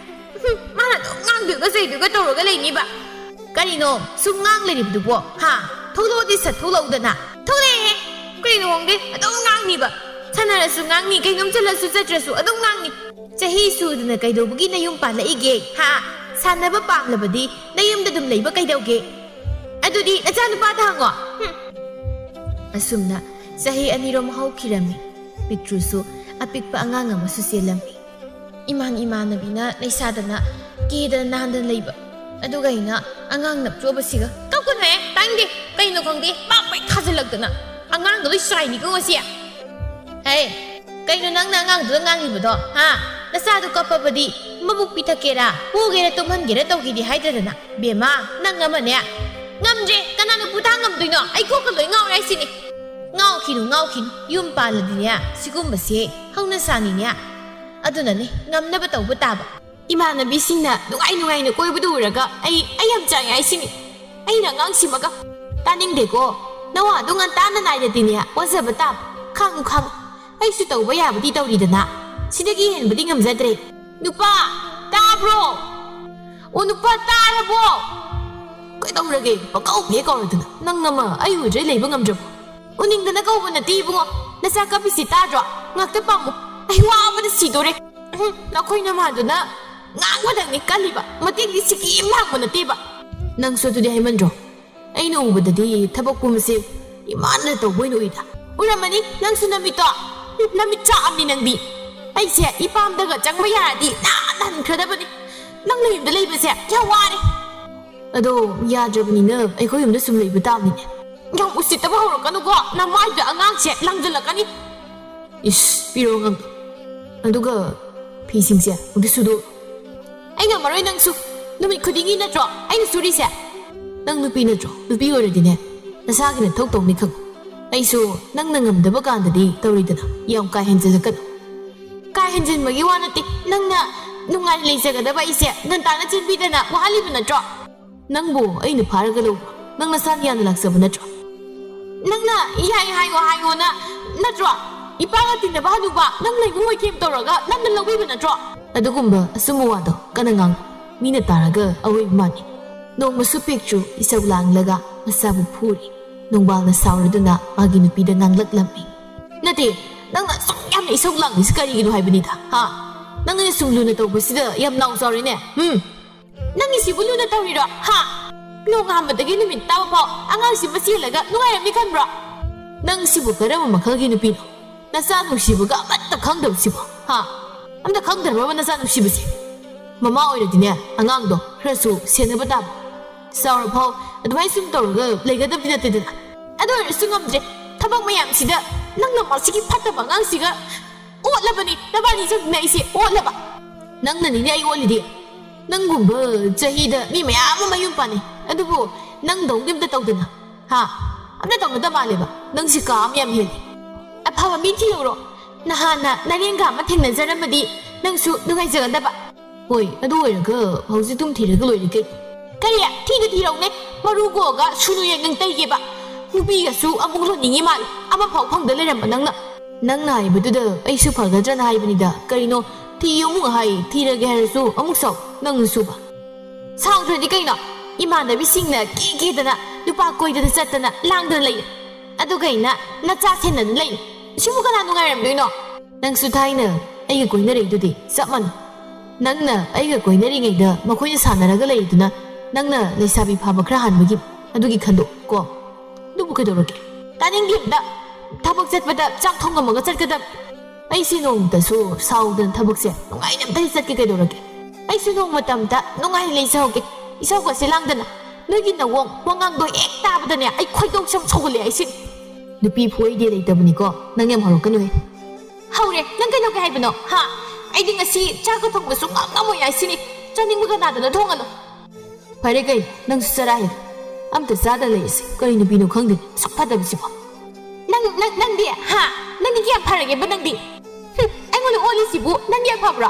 ꯍꯨꯝ, ꯃꯥꯅ ꯑꯗꯨꯝ ꯉꯥꯡꯗꯣꯏꯒ ꯆꯩꯗꯣꯏꯒ ꯇꯧꯔꯒ ꯂꯩꯅꯤꯕ꯫" "ꯀꯔꯤꯅꯣ ꯁꯨꯝ ꯉꯥꯡ ꯂꯩꯔꯤꯕꯗꯨꯕꯣ? ꯍꯥ? ꯊꯣꯛꯂꯛꯑꯣꯗꯤ ꯁꯠ ꯊꯣꯛꯂꯛꯎꯗꯅ꯫" "ꯊꯣꯛꯂꯛꯑꯦꯍꯦ꯫ ꯀꯔꯤꯅꯣ ꯈꯪꯗꯦ, ꯑꯗꯨꯝ ꯉꯥꯡꯅꯤꯕ꯫ ꯁꯥꯟꯅꯔꯁꯨ ꯉꯥꯡꯅꯤ, ꯀꯩꯅꯣꯝ ꯆꯠꯂꯁꯨ ꯆꯠꯇ꯭ꯔꯁꯨ ꯑꯗꯨꯝ ꯉꯥꯡꯅꯤ꯫ ꯆꯍꯤ ꯁꯨꯗꯅ ꯀꯩꯗꯧꯕꯒꯤ ꯅꯌꯨꯝ ꯄꯥꯜꯂꯛꯏꯒꯦ? ꯍꯥ? ꯁꯥꯟꯅꯕ ꯄꯥꯝꯂꯕꯗꯤ ꯅꯌꯨꯝꯗ ꯑꯗꯨꯝ ꯂꯩꯕ ꯀꯩꯗꯧꯒꯦ? ꯑꯗꯨꯗꯤ ꯅꯆꯥꯅꯨꯄꯥꯗ ꯍꯪꯉꯣ꯫" ꯍꯨꯝ꯫ ꯑꯁꯨꯝꯅ ꯆꯍꯤ ꯑꯅꯤꯔꯣꯝ ꯍꯧꯈꯤꯔꯝꯃꯤ꯫ ꯄꯤꯛꯇ꯭ꯔꯨꯁꯨ ꯑꯄꯤꯛꯄ ꯑꯉꯥꯡ ꯑꯃꯁꯨ ꯆꯦꯜꯂꯝꯃꯤ꯫ ꯏꯃꯥꯟ ꯏꯃꯥꯟꯅꯕꯤꯅ ꯂꯩꯁꯥꯗꯅ ꯀꯦꯗꯅ ꯅꯥꯟꯗꯅ ꯂꯩꯕ꯫ ꯑꯗꯨꯒ ꯑꯩꯅ ꯑꯉꯥꯡ ꯅꯞꯆꯣꯕꯁꯤꯒ꯫ "ꯀꯞꯀꯅꯨꯍꯦ, ꯇꯥꯅꯤꯡꯗꯦ꯫ ꯀꯩꯅꯣ ꯈꯪꯗꯦ, ꯄꯥꯛ ꯄꯩ ꯊꯥꯖꯤꯜꯂꯛꯇꯅ꯫ ꯑꯉꯥꯡꯗ ꯂꯣꯏ ꯆꯥꯏꯅꯤꯀꯣ ꯉꯁꯤ꯫" "ꯍꯦ, ꯀꯩꯅꯣ ꯅꯪꯅ ꯑꯉꯥꯡꯗꯨꯗ ꯉꯥꯡꯉꯤꯕꯗꯣ, ꯍꯥ? ꯅꯆꯥꯗꯨ ꯀꯞꯄꯕꯗꯤ ꯃꯕꯨꯛ ꯄꯤꯊꯛꯀꯦꯔꯥ, ꯄꯨꯒꯦꯔꯥ, ꯇꯨꯝꯍꯟꯒꯦꯔꯥ ꯇꯧꯈꯤꯗꯤ ꯍꯥꯏꯗ꯭ꯔꯗꯅ꯫ ꯕꯦꯝꯃ, ꯅꯪ ꯑꯃꯅꯦ꯫ ꯉꯝꯗ꯭ꯔꯦ, ꯀꯅꯥꯅ ꯄꯨꯊꯥꯡ ꯉꯝꯗꯣꯏꯅꯣ? ꯑꯩ ꯀꯣꯛꯀ ꯂꯣꯏ ꯉꯥꯎꯔꯦ ꯍꯥꯏꯁꯤꯅꯤ꯫" "ꯉꯥꯎꯈꯤꯅꯨ, ꯉꯥꯎꯈꯤꯅꯨ꯫ ꯌꯨꯝ ꯄꯥꯜꯂꯗꯤꯅꯦ, ꯁꯤꯒꯨꯝꯕꯁꯦ ꯍꯧꯅ ꯁꯥꯅꯤꯅꯦ꯫ ꯑꯗꯨꯅꯅꯦ, ꯉꯝꯅꯕ ꯇꯧꯕ ꯇꯥꯕ꯫" ꯏꯃꯥꯟꯅꯕꯤꯁꯤꯡꯅ ꯅꯨꯡꯉꯥꯏ ꯅꯨꯡꯉꯥꯏꯅ ꯀꯣꯏꯕꯗꯨ ꯎꯔꯒ ꯑꯩ, ꯑꯩ ꯌꯥꯝ ꯆꯥꯛꯑꯦ ꯍꯥꯏꯁꯤꯅꯤ꯫ ꯑꯩꯅ ꯑꯉꯥꯡꯁꯤꯃꯒ ꯇꯥꯅꯤꯡꯗꯦꯀꯣ꯫ ꯅꯋꯥꯗꯨ ꯉꯟꯇꯥꯅ ꯅꯥꯏꯔꯗꯤꯅꯦ, ꯋꯥꯖꯕ ꯇꯥꯕ꯫ ꯈꯥꯡꯉꯨ, ꯈꯥꯡꯉꯨ꯫ ꯑꯩꯁꯨ ꯇꯧꯕ ꯌꯥꯕꯗꯤ ꯇꯧꯔꯤꯗꯅ꯫ ꯁꯤꯗꯒꯤ ꯍꯦꯟꯕꯗꯤ ꯉꯝꯖꯗ꯭ꯔꯦ꯫ "ꯅꯨꯄꯥ, ꯇꯥꯕ꯭ꯔꯣ? ꯑꯣ, ꯅꯨꯄꯥ, ꯇꯥꯔꯕꯣ? ꯀꯩꯗꯧꯔꯒꯦ? ꯄꯪꯀꯧ ꯍꯦꯛ ꯀꯧꯔꯗꯅ꯫ ꯅꯪ ꯑꯃ ꯑꯩ ꯎꯗ꯭ꯔꯦ ꯂꯩꯕ ꯉꯝꯗ꯭ꯔꯕꯣ?" "ꯎꯅꯤꯡꯗꯅ ꯀꯧꯕ ꯅꯠꯇꯦ ꯏꯕꯨꯡꯉꯣ꯫ ꯅꯆꯥ ꯀꯞꯄꯤꯁꯤ ꯇꯥꯗ꯭ꯔꯣ? ꯉꯥꯛꯇ ꯄꯥꯝꯃꯨ꯫ ꯑꯩ ꯋꯥꯕꯅ ꯁꯤꯗꯣꯔꯦ꯫ ꯎꯝ, ꯅꯈꯣꯏ ꯅꯃꯥꯗꯨꯅ ꯉꯥꯡꯕꯗꯪꯅꯤ ꯀꯜꯂꯤꯕ꯫ ꯃꯇꯦꯡꯗꯤ ꯁꯤꯀꯤ ꯑꯃ ꯂꯥꯡꯕ ꯅꯠꯇꯦꯕ꯫" "ꯅꯪꯁꯨ ꯑꯗꯨꯗꯤ ꯍꯥꯏꯃꯟꯗ꯭ꯔꯣ?" ꯑꯩꯅ ꯎꯕꯗꯗꯤ ꯊꯕꯛ ꯄꯨꯝꯕꯁꯦ ꯏꯃꯥꯅ ꯇꯧꯕ ꯑꯣꯏꯅ ꯎꯏꯗ꯫ ꯎꯔꯝꯃꯅꯤ ꯅꯪꯁꯨ ꯅꯃꯤꯠꯇꯣ꯫ ꯎꯝ, ꯅꯃꯤꯠ ꯆꯥꯛꯑꯝꯅꯤ ꯅꯪꯗꯤ꯫ ꯑꯩꯁꯦ ꯏꯄꯥꯝꯗꯒ ꯆꯪꯕ ꯌꯥꯔꯗꯤ ꯅꯍꯥꯟ ꯍꯟꯈ꯭ꯔꯗꯕꯅꯤ꯫ ꯅꯪ ꯅꯌꯨꯝꯗ ꯂꯩꯕꯁꯦ ꯌꯥꯝ ꯋꯥꯔꯦ꯫ ꯑꯗꯣ ꯌꯥꯗ꯭ꯔꯕꯅꯤꯅ ꯑꯩꯈꯣꯏ ꯌꯨꯝꯗ ꯁꯨꯝ ꯂꯩꯕ ꯇꯥꯕꯅꯤꯅꯦ꯫ ꯌꯥꯝ ꯎꯁꯤꯠꯇꯕ ꯍꯧꯔꯛꯀꯅꯨꯀꯣ, ꯅꯃꯥꯏꯗ ꯑꯉꯥꯡꯁꯦ ꯂꯪꯁꯤꯜꯂꯛꯀꯅꯤ꯫ ꯏꯁ, ꯄꯤꯔꯣ ꯑꯉꯥꯡꯗꯣ꯫ ꯑꯗꯨꯒ ꯐꯤꯁꯤꯡꯁꯦ ꯑꯃꯨꯛꯇ ꯁꯨꯗꯣꯛ꯫ ꯑꯩ ꯉꯝꯃꯔꯣꯏ ꯅꯪꯁꯨ꯫ ꯅꯨꯃꯤꯠ ꯈꯨꯗꯤꯡꯒꯤ ꯅꯠꯇ꯭ꯔꯣ ꯑꯩꯅ ꯁꯨꯔꯤꯁꯦ? ꯅꯪ ꯅꯨꯄꯤ ꯅꯠꯇ꯭ꯔꯣ? ꯅꯨꯄꯤ ꯑꯣꯏꯔꯗꯤꯅꯦ, ꯅꯁꯥꯒꯤ ꯅꯊꯧ ꯇꯧꯅꯤ ꯈꯪꯉꯨ꯫ ꯑꯩꯁꯨ ꯅꯪꯅ ꯉꯝꯗꯕ ꯀꯥꯟꯗꯗꯤ ꯇꯧꯔꯤꯗꯅ, ꯌꯥꯝ ꯀꯥ ꯍꯦꯟꯖꯤꯜꯂꯛꯀꯅꯨ꯫ ꯀꯥ ꯍꯦꯟꯖꯤꯟꯕꯒꯤ ꯋꯥ ꯅꯠꯇꯦ, ꯅꯪꯅ ꯅꯨꯡꯉꯥꯏꯅ ꯂꯩꯖꯒꯗꯕ ꯑꯩꯁꯦ ꯉꯟꯇꯥꯅ ꯆꯦꯟꯕꯤꯗꯅ ꯋꯥꯍꯜꯂꯤꯕ ꯅꯠꯇ꯭ꯔꯣ? ꯅꯪꯕꯨ ꯑꯩꯅ ꯐꯥꯔꯒ ꯂꯧꯕ, ꯅꯪ ꯅꯁꯥꯅ ꯌꯥꯅ ꯂꯥꯛꯆꯕ ꯅꯠꯇ꯭ꯔꯣ? ꯅꯪꯅ ꯌꯥꯏ ꯍꯥꯏꯌꯣ ꯍꯥꯏꯌꯣꯅ ꯅꯠꯇ꯭ꯔꯣ? ꯏꯄꯥꯒ ꯇꯤꯟꯅꯕ ꯍꯅꯨꯕ ꯅꯪ ꯂꯩꯉꯣꯏ ꯑꯣꯏꯊꯦꯝ ꯇꯧꯔꯒ ꯅꯪꯅ ꯂꯧꯕꯤꯕ ꯅꯠꯇ꯭ꯔꯣ? ꯑꯗꯨꯒꯨꯝꯕ ꯑꯆꯨꯝꯕ ꯋꯥꯗꯣ ꯀꯟꯅ ꯉꯥꯡ꯫ ꯃꯤꯅ ꯇꯥꯔꯒ ꯑꯋꯣꯏꯕ ꯃꯥꯟꯅꯤ꯫ ꯅꯣꯡꯃꯁꯨ ꯄꯤꯛꯇ꯭ꯔꯨ ꯏꯁꯧ ꯂꯥꯡꯂꯒ ꯃꯆꯥꯕꯨ ꯐꯨꯔꯤ꯫ ꯅꯣꯡꯕꯥꯜꯅ ꯁꯥꯎꯔꯗꯨꯅ ꯃꯥꯒꯤ ꯅꯨꯄꯤꯗ ꯉꯥꯡꯂꯛꯂꯝꯃꯤ꯫ ꯅꯠꯇꯦ, ꯅꯪꯅ ꯑꯁꯨꯛ ꯌꯥꯝꯅ ꯏꯁꯧ ꯂꯥꯡꯂꯤꯁꯤ ꯀꯔꯤꯒꯤꯅꯣ ꯍꯥꯏꯕꯅꯤꯗ, ꯍꯥ? ꯅꯪꯅ ꯁꯨꯝ ꯂꯨꯅ ꯇꯧꯕꯁꯤꯗ ꯌꯥꯝ ꯅꯥꯎ ꯆꯥꯎꯔꯦꯅꯦ꯫ ꯎꯝ꯫ ꯅꯪꯒꯤꯁꯤꯕꯨ ꯂꯨꯅ ꯇꯧꯔꯤꯔꯣ, ꯍꯥ? ꯅꯣꯡꯉꯥꯟꯕꯗꯒꯤ ꯅꯨꯃꯤꯠ ꯇꯥꯕ ꯐꯥꯎ ꯑꯉꯥꯡꯁꯤꯕꯨ ꯆꯦꯜꯂꯒ ꯅꯨꯡꯉꯥꯏꯔꯝꯅꯤ ꯈꯟꯕ꯭ꯔꯣ? ꯅꯪ ꯁꯤꯕꯨ ꯀꯔꯝꯕ ꯃꯈꯜꯒꯤ ꯅꯨꯄꯤꯅꯣ? ꯅꯆꯥ ꯅꯨꯡꯁꯤꯕꯒ ꯑꯃꯠꯇ ꯈꯪꯗꯕꯁꯤꯕꯣ, ꯍꯥ? ꯑꯝꯇ ꯈꯪꯗ꯭ꯔꯕꯕ ꯅꯆꯥ ꯅꯨꯡꯁꯤꯕꯁꯦ? ꯃꯃꯥ ꯑꯣꯏꯔꯗꯤꯅꯦ, ꯑꯉꯥꯡꯗꯣ ꯈꯔꯁꯨ ꯁꯦꯟꯅꯕ ꯇꯥꯕ꯫ ꯆꯥꯎꯔ ꯐꯥꯎ ꯑꯗꯨꯃꯥꯏꯅ ꯁꯨꯝ ꯇꯧꯔꯒ ꯂꯩꯒꯗꯕꯗꯤ ꯅꯠꯇꯦꯗꯅ꯫ ꯑꯗꯨ ꯑꯣꯏꯔꯁꯨ ꯉꯝꯗ꯭ꯔꯦ꯫ ꯊꯕꯛ ꯃꯌꯥꯝꯁꯤꯗ ꯅꯪꯅ ꯃꯁꯤꯒꯤ ꯐꯠꯇꯕ ꯑꯉꯥꯡꯁꯤꯒ ꯑꯣꯠꯂꯕꯅꯤ꯫ ꯅꯕꯥꯅꯤ ꯆꯪꯗꯅ ꯑꯩꯁꯦ ꯑꯣꯠꯂꯕ꯫ ꯅꯪꯅꯅꯤꯅꯦ ꯑꯩ ꯑꯣꯠꯂꯤꯗꯤ꯫ ꯅꯪꯒꯨꯝꯕ ꯆꯍꯤꯗ ꯃꯤ ꯃꯌꯥꯝ ꯑꯃ ꯃꯌꯨꯝ ꯄꯥꯟꯅꯩ, ꯑꯗꯨꯕꯨ ꯅꯪꯗꯧꯗꯤ ꯑꯝꯇ ꯇꯧꯗꯅ꯫ ꯍꯥ? ꯑꯝꯇ ꯇꯧꯅꯗ ꯃꯥꯜꯂꯦꯕ꯫ ꯅꯪꯁꯤ ꯀꯥ ꯑꯃ ꯌꯥꯝ ꯍꯦꯜꯂꯤ꯫ ꯑꯐꯕ ꯃꯤ ꯊꯤꯍꯧꯔꯣ꯫ ꯅꯍꯥꯟꯅ ꯅꯔꯦꯡꯒ ꯑꯃ ꯊꯦꯡꯅꯖꯔꯝꯃꯗꯤ ꯅꯪꯁꯨ ꯅꯨꯡꯉꯥꯏꯖꯒꯗꯕ꯫ ꯍꯣꯏ, ꯑꯗꯨ ꯑꯣꯏꯔꯒ ꯍꯧꯖꯤꯛ ꯑꯗꯨꯝ ꯊꯤꯔꯒ ꯂꯣꯏꯔꯦ ꯀꯩꯅꯣ꯫ ꯀꯔꯤ? ꯊꯤꯗ ꯊꯤꯔꯧꯅꯦ? ꯃꯔꯨ ꯀꯣꯛꯑꯒ ꯁꯨꯅꯨ ꯌꯦꯡꯅꯤꯡ ꯇꯩꯒꯦꯕ꯫ ꯅꯨꯄꯤꯒꯁꯨ ꯑꯃꯨꯛ ꯂꯣꯟꯅꯤꯡꯉꯤ ꯃꯥꯜꯂꯤ, ꯑꯃꯐꯥꯎ ꯐꯪꯗ ꯂꯩꯔꯝꯕ ꯅꯪꯅ꯫ ꯅꯪꯅ ꯍꯥꯏꯕꯗꯨꯗ ꯑꯩꯁꯨ ꯐꯒꯗ꯭ꯔꯅ ꯍꯥꯏꯕꯅꯤꯗ꯫ ꯀꯔꯤꯅꯣ? ꯊꯤꯌꯨ ꯑꯃꯨꯛ ꯍꯥꯏ, ꯊꯤꯔꯒꯦ ꯍꯥꯏꯔꯁꯨ ꯑꯃꯨꯛ ꯁꯥꯎ, ꯅꯪꯅ ꯁꯨꯕ꯫ ꯁꯥꯎꯗ꯭ꯔꯗꯤ ꯀꯩꯅꯣ? ꯏꯃꯥꯟꯅꯕꯤꯁꯤꯡꯅ ꯀꯦ ꯀꯦꯗꯅ ꯅꯨꯄꯥ ꯀꯣꯏꯗꯅ ꯆꯠꯇꯅ ꯂꯥꯡꯗꯅ ꯂꯩ꯫ ꯑꯗꯨꯒ ꯑꯩꯅ ꯅꯆꯥ ꯁꯦꯟꯅꯗꯅ ꯂꯩ꯫ ꯁꯤꯕꯨ ꯀꯅꯥ ꯅꯨꯡꯉꯥꯏꯔꯝꯗꯣꯏꯅꯣ? ꯅꯪꯁꯨ ꯊꯥꯏꯅ ꯑꯩꯒ ꯀꯣꯏꯅꯔꯛꯏꯗꯨꯗꯤ ꯆꯞ ꯃꯥꯟꯅꯩ꯫ ꯅꯪꯅ ꯑꯩꯒ ꯀꯣꯏꯅꯔꯤꯉꯩꯗ ꯃꯈꯣꯏꯅ ꯁꯥꯟꯅꯔꯒ ꯂꯩꯔꯤꯗꯨꯅ ꯅꯪꯅ ꯂꯩꯁꯥꯕꯤ ꯐꯥꯕ ꯈꯔ ꯍꯥꯟꯕꯒꯤ꯫ ꯑꯗꯨꯒꯤ ꯈꯟꯗꯣꯛ ꯀꯣ꯫ ꯑꯗꯨꯕꯨ ꯀꯩꯗꯧꯔꯒꯦ? ꯇꯥꯅꯤꯡꯗꯦ ꯑꯝꯇ꯫ ꯊꯕꯛ ꯆꯠꯄꯗ ꯆꯥꯛ ꯊꯣꯡꯉꯝꯃꯒ ꯆꯠꯀꯗꯕ꯫ ꯑꯩꯁꯦ ꯅꯣꯡꯃꯇꯁꯨ ꯁꯥꯎꯗꯅ ꯊꯕꯛꯁꯦ ꯅꯨꯡꯉꯥꯏꯅ ꯑꯝꯇ ꯆꯠꯀꯦ꯫ ꯀꯩꯗꯧꯔꯒꯦ? ꯑꯩꯁꯨ ꯅꯣꯡꯃꯇ ꯑꯝꯇ ꯅꯨꯡꯉꯥꯏꯅ ꯂꯩꯖꯍꯧꯒꯦ꯫ ꯏꯁꯧꯒꯁꯦ ꯂꯥꯡꯗꯅ꯫ ꯅꯣꯏꯒꯤ ꯅꯋꯣꯡ ꯋꯥꯉꯥꯡꯗꯣ ꯍꯦꯛ ꯇꯥꯕꯗꯅꯦ ꯑꯩ ꯈꯣꯏꯗꯧꯁꯦ ꯌꯥꯝ ꯁꯧꯒꯠꯂꯦ ꯑꯩꯁꯦ꯫ ꯅꯨꯄꯤ ꯐꯨꯍꯩꯗꯦ ꯂꯩꯇꯕꯅꯤꯀꯣ꯫ ꯅꯪ ꯌꯥꯝ ꯍꯧꯔꯛꯀꯅꯨꯍꯦ꯫ ꯍꯧꯔꯦ꯫ ꯅꯪ ꯀꯩꯗꯧꯒꯦ ꯍꯥꯏꯕꯅꯣ? ꯍꯥ? ꯑꯩꯗꯤ ꯉꯁꯤ ꯆꯥꯛꯀ ꯊꯣꯡꯕ ꯁꯨꯡꯉꯝ ꯉꯝꯃꯣꯏ ꯍꯥꯏꯁꯤꯅꯤ꯫ ꯆꯥꯅꯤꯡꯕ ꯀꯅꯥꯗꯅꯣ ꯊꯣꯡꯍꯜꯂꯣ꯫ ꯐꯔꯦ ꯀꯩꯅꯣ, ꯅꯪꯁꯨ ꯆꯔꯥ ꯍꯦꯜꯂꯦ꯫ ꯑꯝꯇ ꯆꯥꯗ ꯂꯩꯔꯤꯁꯦ ꯀꯔꯤ ꯅꯨꯄꯤꯅꯣ ꯈꯪꯗꯦ, ꯁꯛ ꯐꯠꯇꯕꯁꯤꯕꯣ꯫ ꯅꯪ, ꯅꯪ, ꯅꯪꯗꯤ, ꯍꯥ? ꯅꯪꯗꯤ ꯀꯌꯥꯝ ꯐꯔꯒꯦꯕ ꯅꯪꯗꯤ? ꯍꯨꯝ, ꯑꯩꯉꯣꯟꯗ ꯑꯣꯜꯂꯤꯁꯤꯕꯨ ꯅꯪꯗꯤ ꯌꯥꯝ ꯐꯕ꯭ꯔꯣ?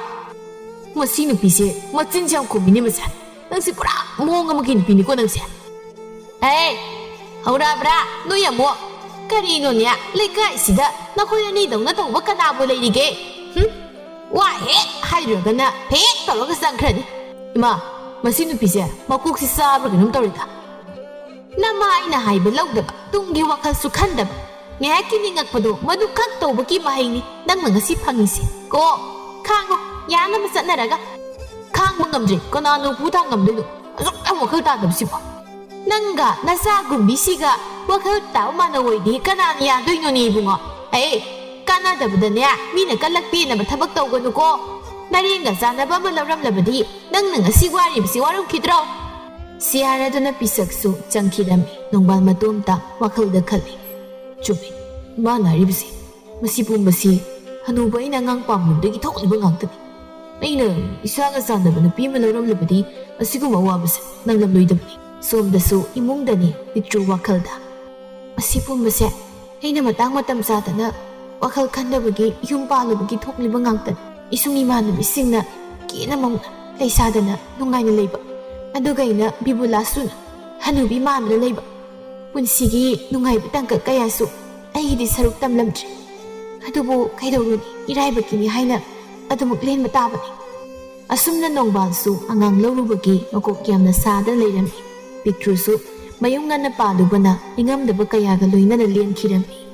ꯃꯁꯤ ꯅꯨꯄꯤꯁꯦ ꯃꯆꯤꯟꯁꯦ ꯌꯥꯝ ꯈꯨꯝꯃꯤꯅꯦ ꯃꯁꯦ꯫ ꯅꯪꯁꯤ ꯄꯨꯔꯥ ꯃꯑꯣꯡ ꯑꯃꯒꯤ ꯅꯨꯄꯤꯅꯤꯀꯣ ꯅꯪꯁꯦ꯫ ꯍꯦ, ꯍꯧꯔꯛꯑꯕ꯭ꯔꯥ ꯅꯣꯏ ꯑꯃꯨꯛ? ꯀꯔꯤꯅꯣꯅꯦ, ꯂꯩꯀꯥꯏꯁꯤꯗ ꯅꯈꯣꯏ ꯑꯅꯤꯗꯧꯅ ꯇꯧꯕ ꯀꯅꯥꯕꯨ ꯂꯩꯔꯤꯒꯦ? ꯍꯨꯝ? ꯋꯥ ꯍꯦꯛ ꯍꯥꯏꯔꯨꯔꯒꯅ ꯍꯦꯛ ꯇꯧꯔꯒ ꯆꯪꯈ꯭ꯔꯅꯤ꯫ ꯏꯃꯥ, ꯃꯁꯤ ꯅꯨꯄꯤꯁꯦ ꯃꯀꯣꯛꯁꯤ ꯆꯥꯕ꯭ꯔꯥ ꯀꯩꯅꯣꯝ ꯇꯧꯔꯦꯗ꯫ ꯅꯃꯥ ꯑꯩꯅ ꯍꯥꯏꯕ ꯂꯧꯗꯕ, ꯇꯨꯡꯒꯤ ꯋꯥꯈꯜꯁꯨ ꯈꯟꯗꯕ, ꯉꯥꯏꯍꯥꯛꯀꯤ ꯅꯤꯡꯉꯛꯄꯗꯣ ꯃꯗꯨ ꯈꯛ ꯇꯧꯕꯒꯤ ꯃꯍꯩꯅꯤ ꯅꯪꯅ ꯉꯁꯤ ꯐꯪꯉꯤꯁꯦ꯫ ꯀꯣ, ꯈꯥꯡꯉꯣ, ꯌꯥꯅꯕ ꯆꯠꯅꯔꯒ꯫ ꯈꯥꯡꯕ ꯉꯝꯗ꯭ꯔꯦ, ꯀꯅꯥꯅ ꯎꯄꯨ ꯊꯥꯡ ꯉꯝꯗꯣꯏꯅꯣ? ꯑꯁꯨꯛ ꯌꯥꯝ ꯋꯥꯈꯜ ꯇꯥꯗꯕꯁꯤꯕꯣ꯫ ꯅꯪꯒ ꯅꯆꯥꯒꯨꯝꯕꯤꯁꯤꯒ ꯋꯥꯈꯜ ꯇꯥꯕ ꯃꯥꯟꯅ ꯑꯣꯏꯗꯤ ꯀꯅꯥꯅ ꯌꯥꯗꯣꯏꯅꯣꯅꯦ ꯏꯕꯨꯡꯉꯣ? ꯑꯦ, ꯀꯥꯟꯅꯗꯕꯗꯅꯦ ꯃꯤꯅ ꯀꯜꯂꯛ ꯄꯦꯟꯅꯕ ꯊꯕꯛ ꯇꯧꯒꯅꯨꯀꯣ꯫ ꯅꯔꯦꯡꯒ ꯆꯥꯟꯅꯕ ꯑꯃ ꯂꯧꯔꯝꯂꯕꯗꯤ ꯅꯪꯅ ꯉꯁꯤ ꯋꯥꯔꯤꯕꯁꯤ ꯋꯥꯔꯝꯈꯤꯗ꯭ꯔꯣ? ꯁꯤꯌꯥꯔ ꯑꯗꯨꯅ ꯄꯤꯁꯛꯁꯨ ꯆꯪꯈꯤꯔꯝꯃꯤ꯫ ꯅꯣꯡꯕꯥꯜ ꯃꯇꯣꯝꯇ ꯋꯥꯈꯜꯗ ꯈꯜꯂꯤ, ꯆꯨꯝꯃꯤ, ꯏꯃꯥꯅ ꯍꯥꯏꯔꯤꯕꯁꯤ꯫ ꯃꯁꯤ ꯄꯨꯝꯕꯁꯤ ꯍꯅꯨꯕ ꯑꯩꯅ ꯑꯉꯥꯡ ꯄꯥꯝꯂꯨꯕꯗꯒꯤ ꯊꯣꯛꯂꯤꯕ ꯉꯥꯛꯇꯅꯤ꯫ ꯑꯩꯅ ꯏꯁꯥꯒ ꯆꯥꯟꯅꯕ ꯅꯨꯄꯤ ꯑꯃ ꯂꯧꯔꯝꯂꯕꯗꯤ ꯑꯁꯤꯒꯨꯝꯕ ꯑꯋꯥꯕꯁꯦ ꯅꯪꯂꯝꯂꯣꯏꯗꯕꯅꯤ꯫ ꯁꯣꯝꯗꯁꯨ ꯏꯃꯨꯡꯗꯅꯤ ꯄꯤꯇ꯭ꯔꯨ ꯋꯥꯈꯜꯗ꯫ ꯑꯁꯤ ꯄꯨꯝꯕꯁꯦ ꯑꯩꯅ ꯃꯇꯥꯡ ꯃꯇꯝ ꯆꯥꯗꯅ ꯋꯥꯈꯜ ꯈꯟꯗꯕꯒꯤ ꯌꯨꯝ ꯄꯥꯜꯂꯨꯕꯒꯤ ꯊꯣꯛꯂꯤꯕ ꯉꯥꯛꯇꯅꯤ꯫ ꯏꯁꯨꯡ ꯏꯃꯥꯟꯅꯕꯤꯁꯤꯡꯅ ꯀꯦꯅ ꯃꯧꯅ ꯂꯩꯁꯥꯗꯅ ꯅꯨꯡꯉꯥꯏꯅ ꯂꯩꯕ, ꯑꯗꯨꯒ ꯑꯩꯅ ꯕꯤꯕꯨꯂꯥꯁꯨꯅ ꯍꯅꯨꯕꯤ ꯃꯥꯟꯗꯨꯅ ꯂꯩꯕ꯫ ꯄꯨꯟꯁꯤꯒꯤ ꯅꯨꯡꯉꯥꯏꯕ ꯇꯥꯡꯀꯛ ꯀꯌꯥꯁꯨ ꯑꯩꯒꯤꯗꯤ ꯁꯔꯨꯛ ꯇꯝꯂꯝꯗ꯭ꯔꯦ꯫ ꯑꯗꯨꯕꯨ ꯀꯩꯗꯧꯔꯨꯅꯤ, ꯏꯔꯥꯏꯕꯛꯀꯤꯅꯤ ꯍꯥꯏꯅ ꯑꯗꯨꯃꯛ ꯂꯦꯟꯕ ꯇꯥꯕꯅꯤ꯫ ꯑꯁꯨꯝꯅ ꯅꯣꯡꯕꯥꯜꯁꯨ ꯑꯉꯥꯡ ꯂꯧꯔꯨꯕꯒꯤ ꯃꯀꯣꯛ ꯌꯥꯝꯅ ꯁꯥꯗꯅ ꯂꯩꯔꯝꯃꯤ꯫ ꯄꯤꯛꯇ꯭ꯔꯨꯁꯨ ꯃꯌꯨꯝ ꯉꯟꯅ ꯄꯥꯜꯂꯨꯕꯅ ꯅꯤꯡꯉꯝꯗꯕ ꯀꯌꯥꯒ ꯂꯣꯏꯅꯅ ꯂꯦꯟꯈꯤꯔꯝꯃꯤ꯫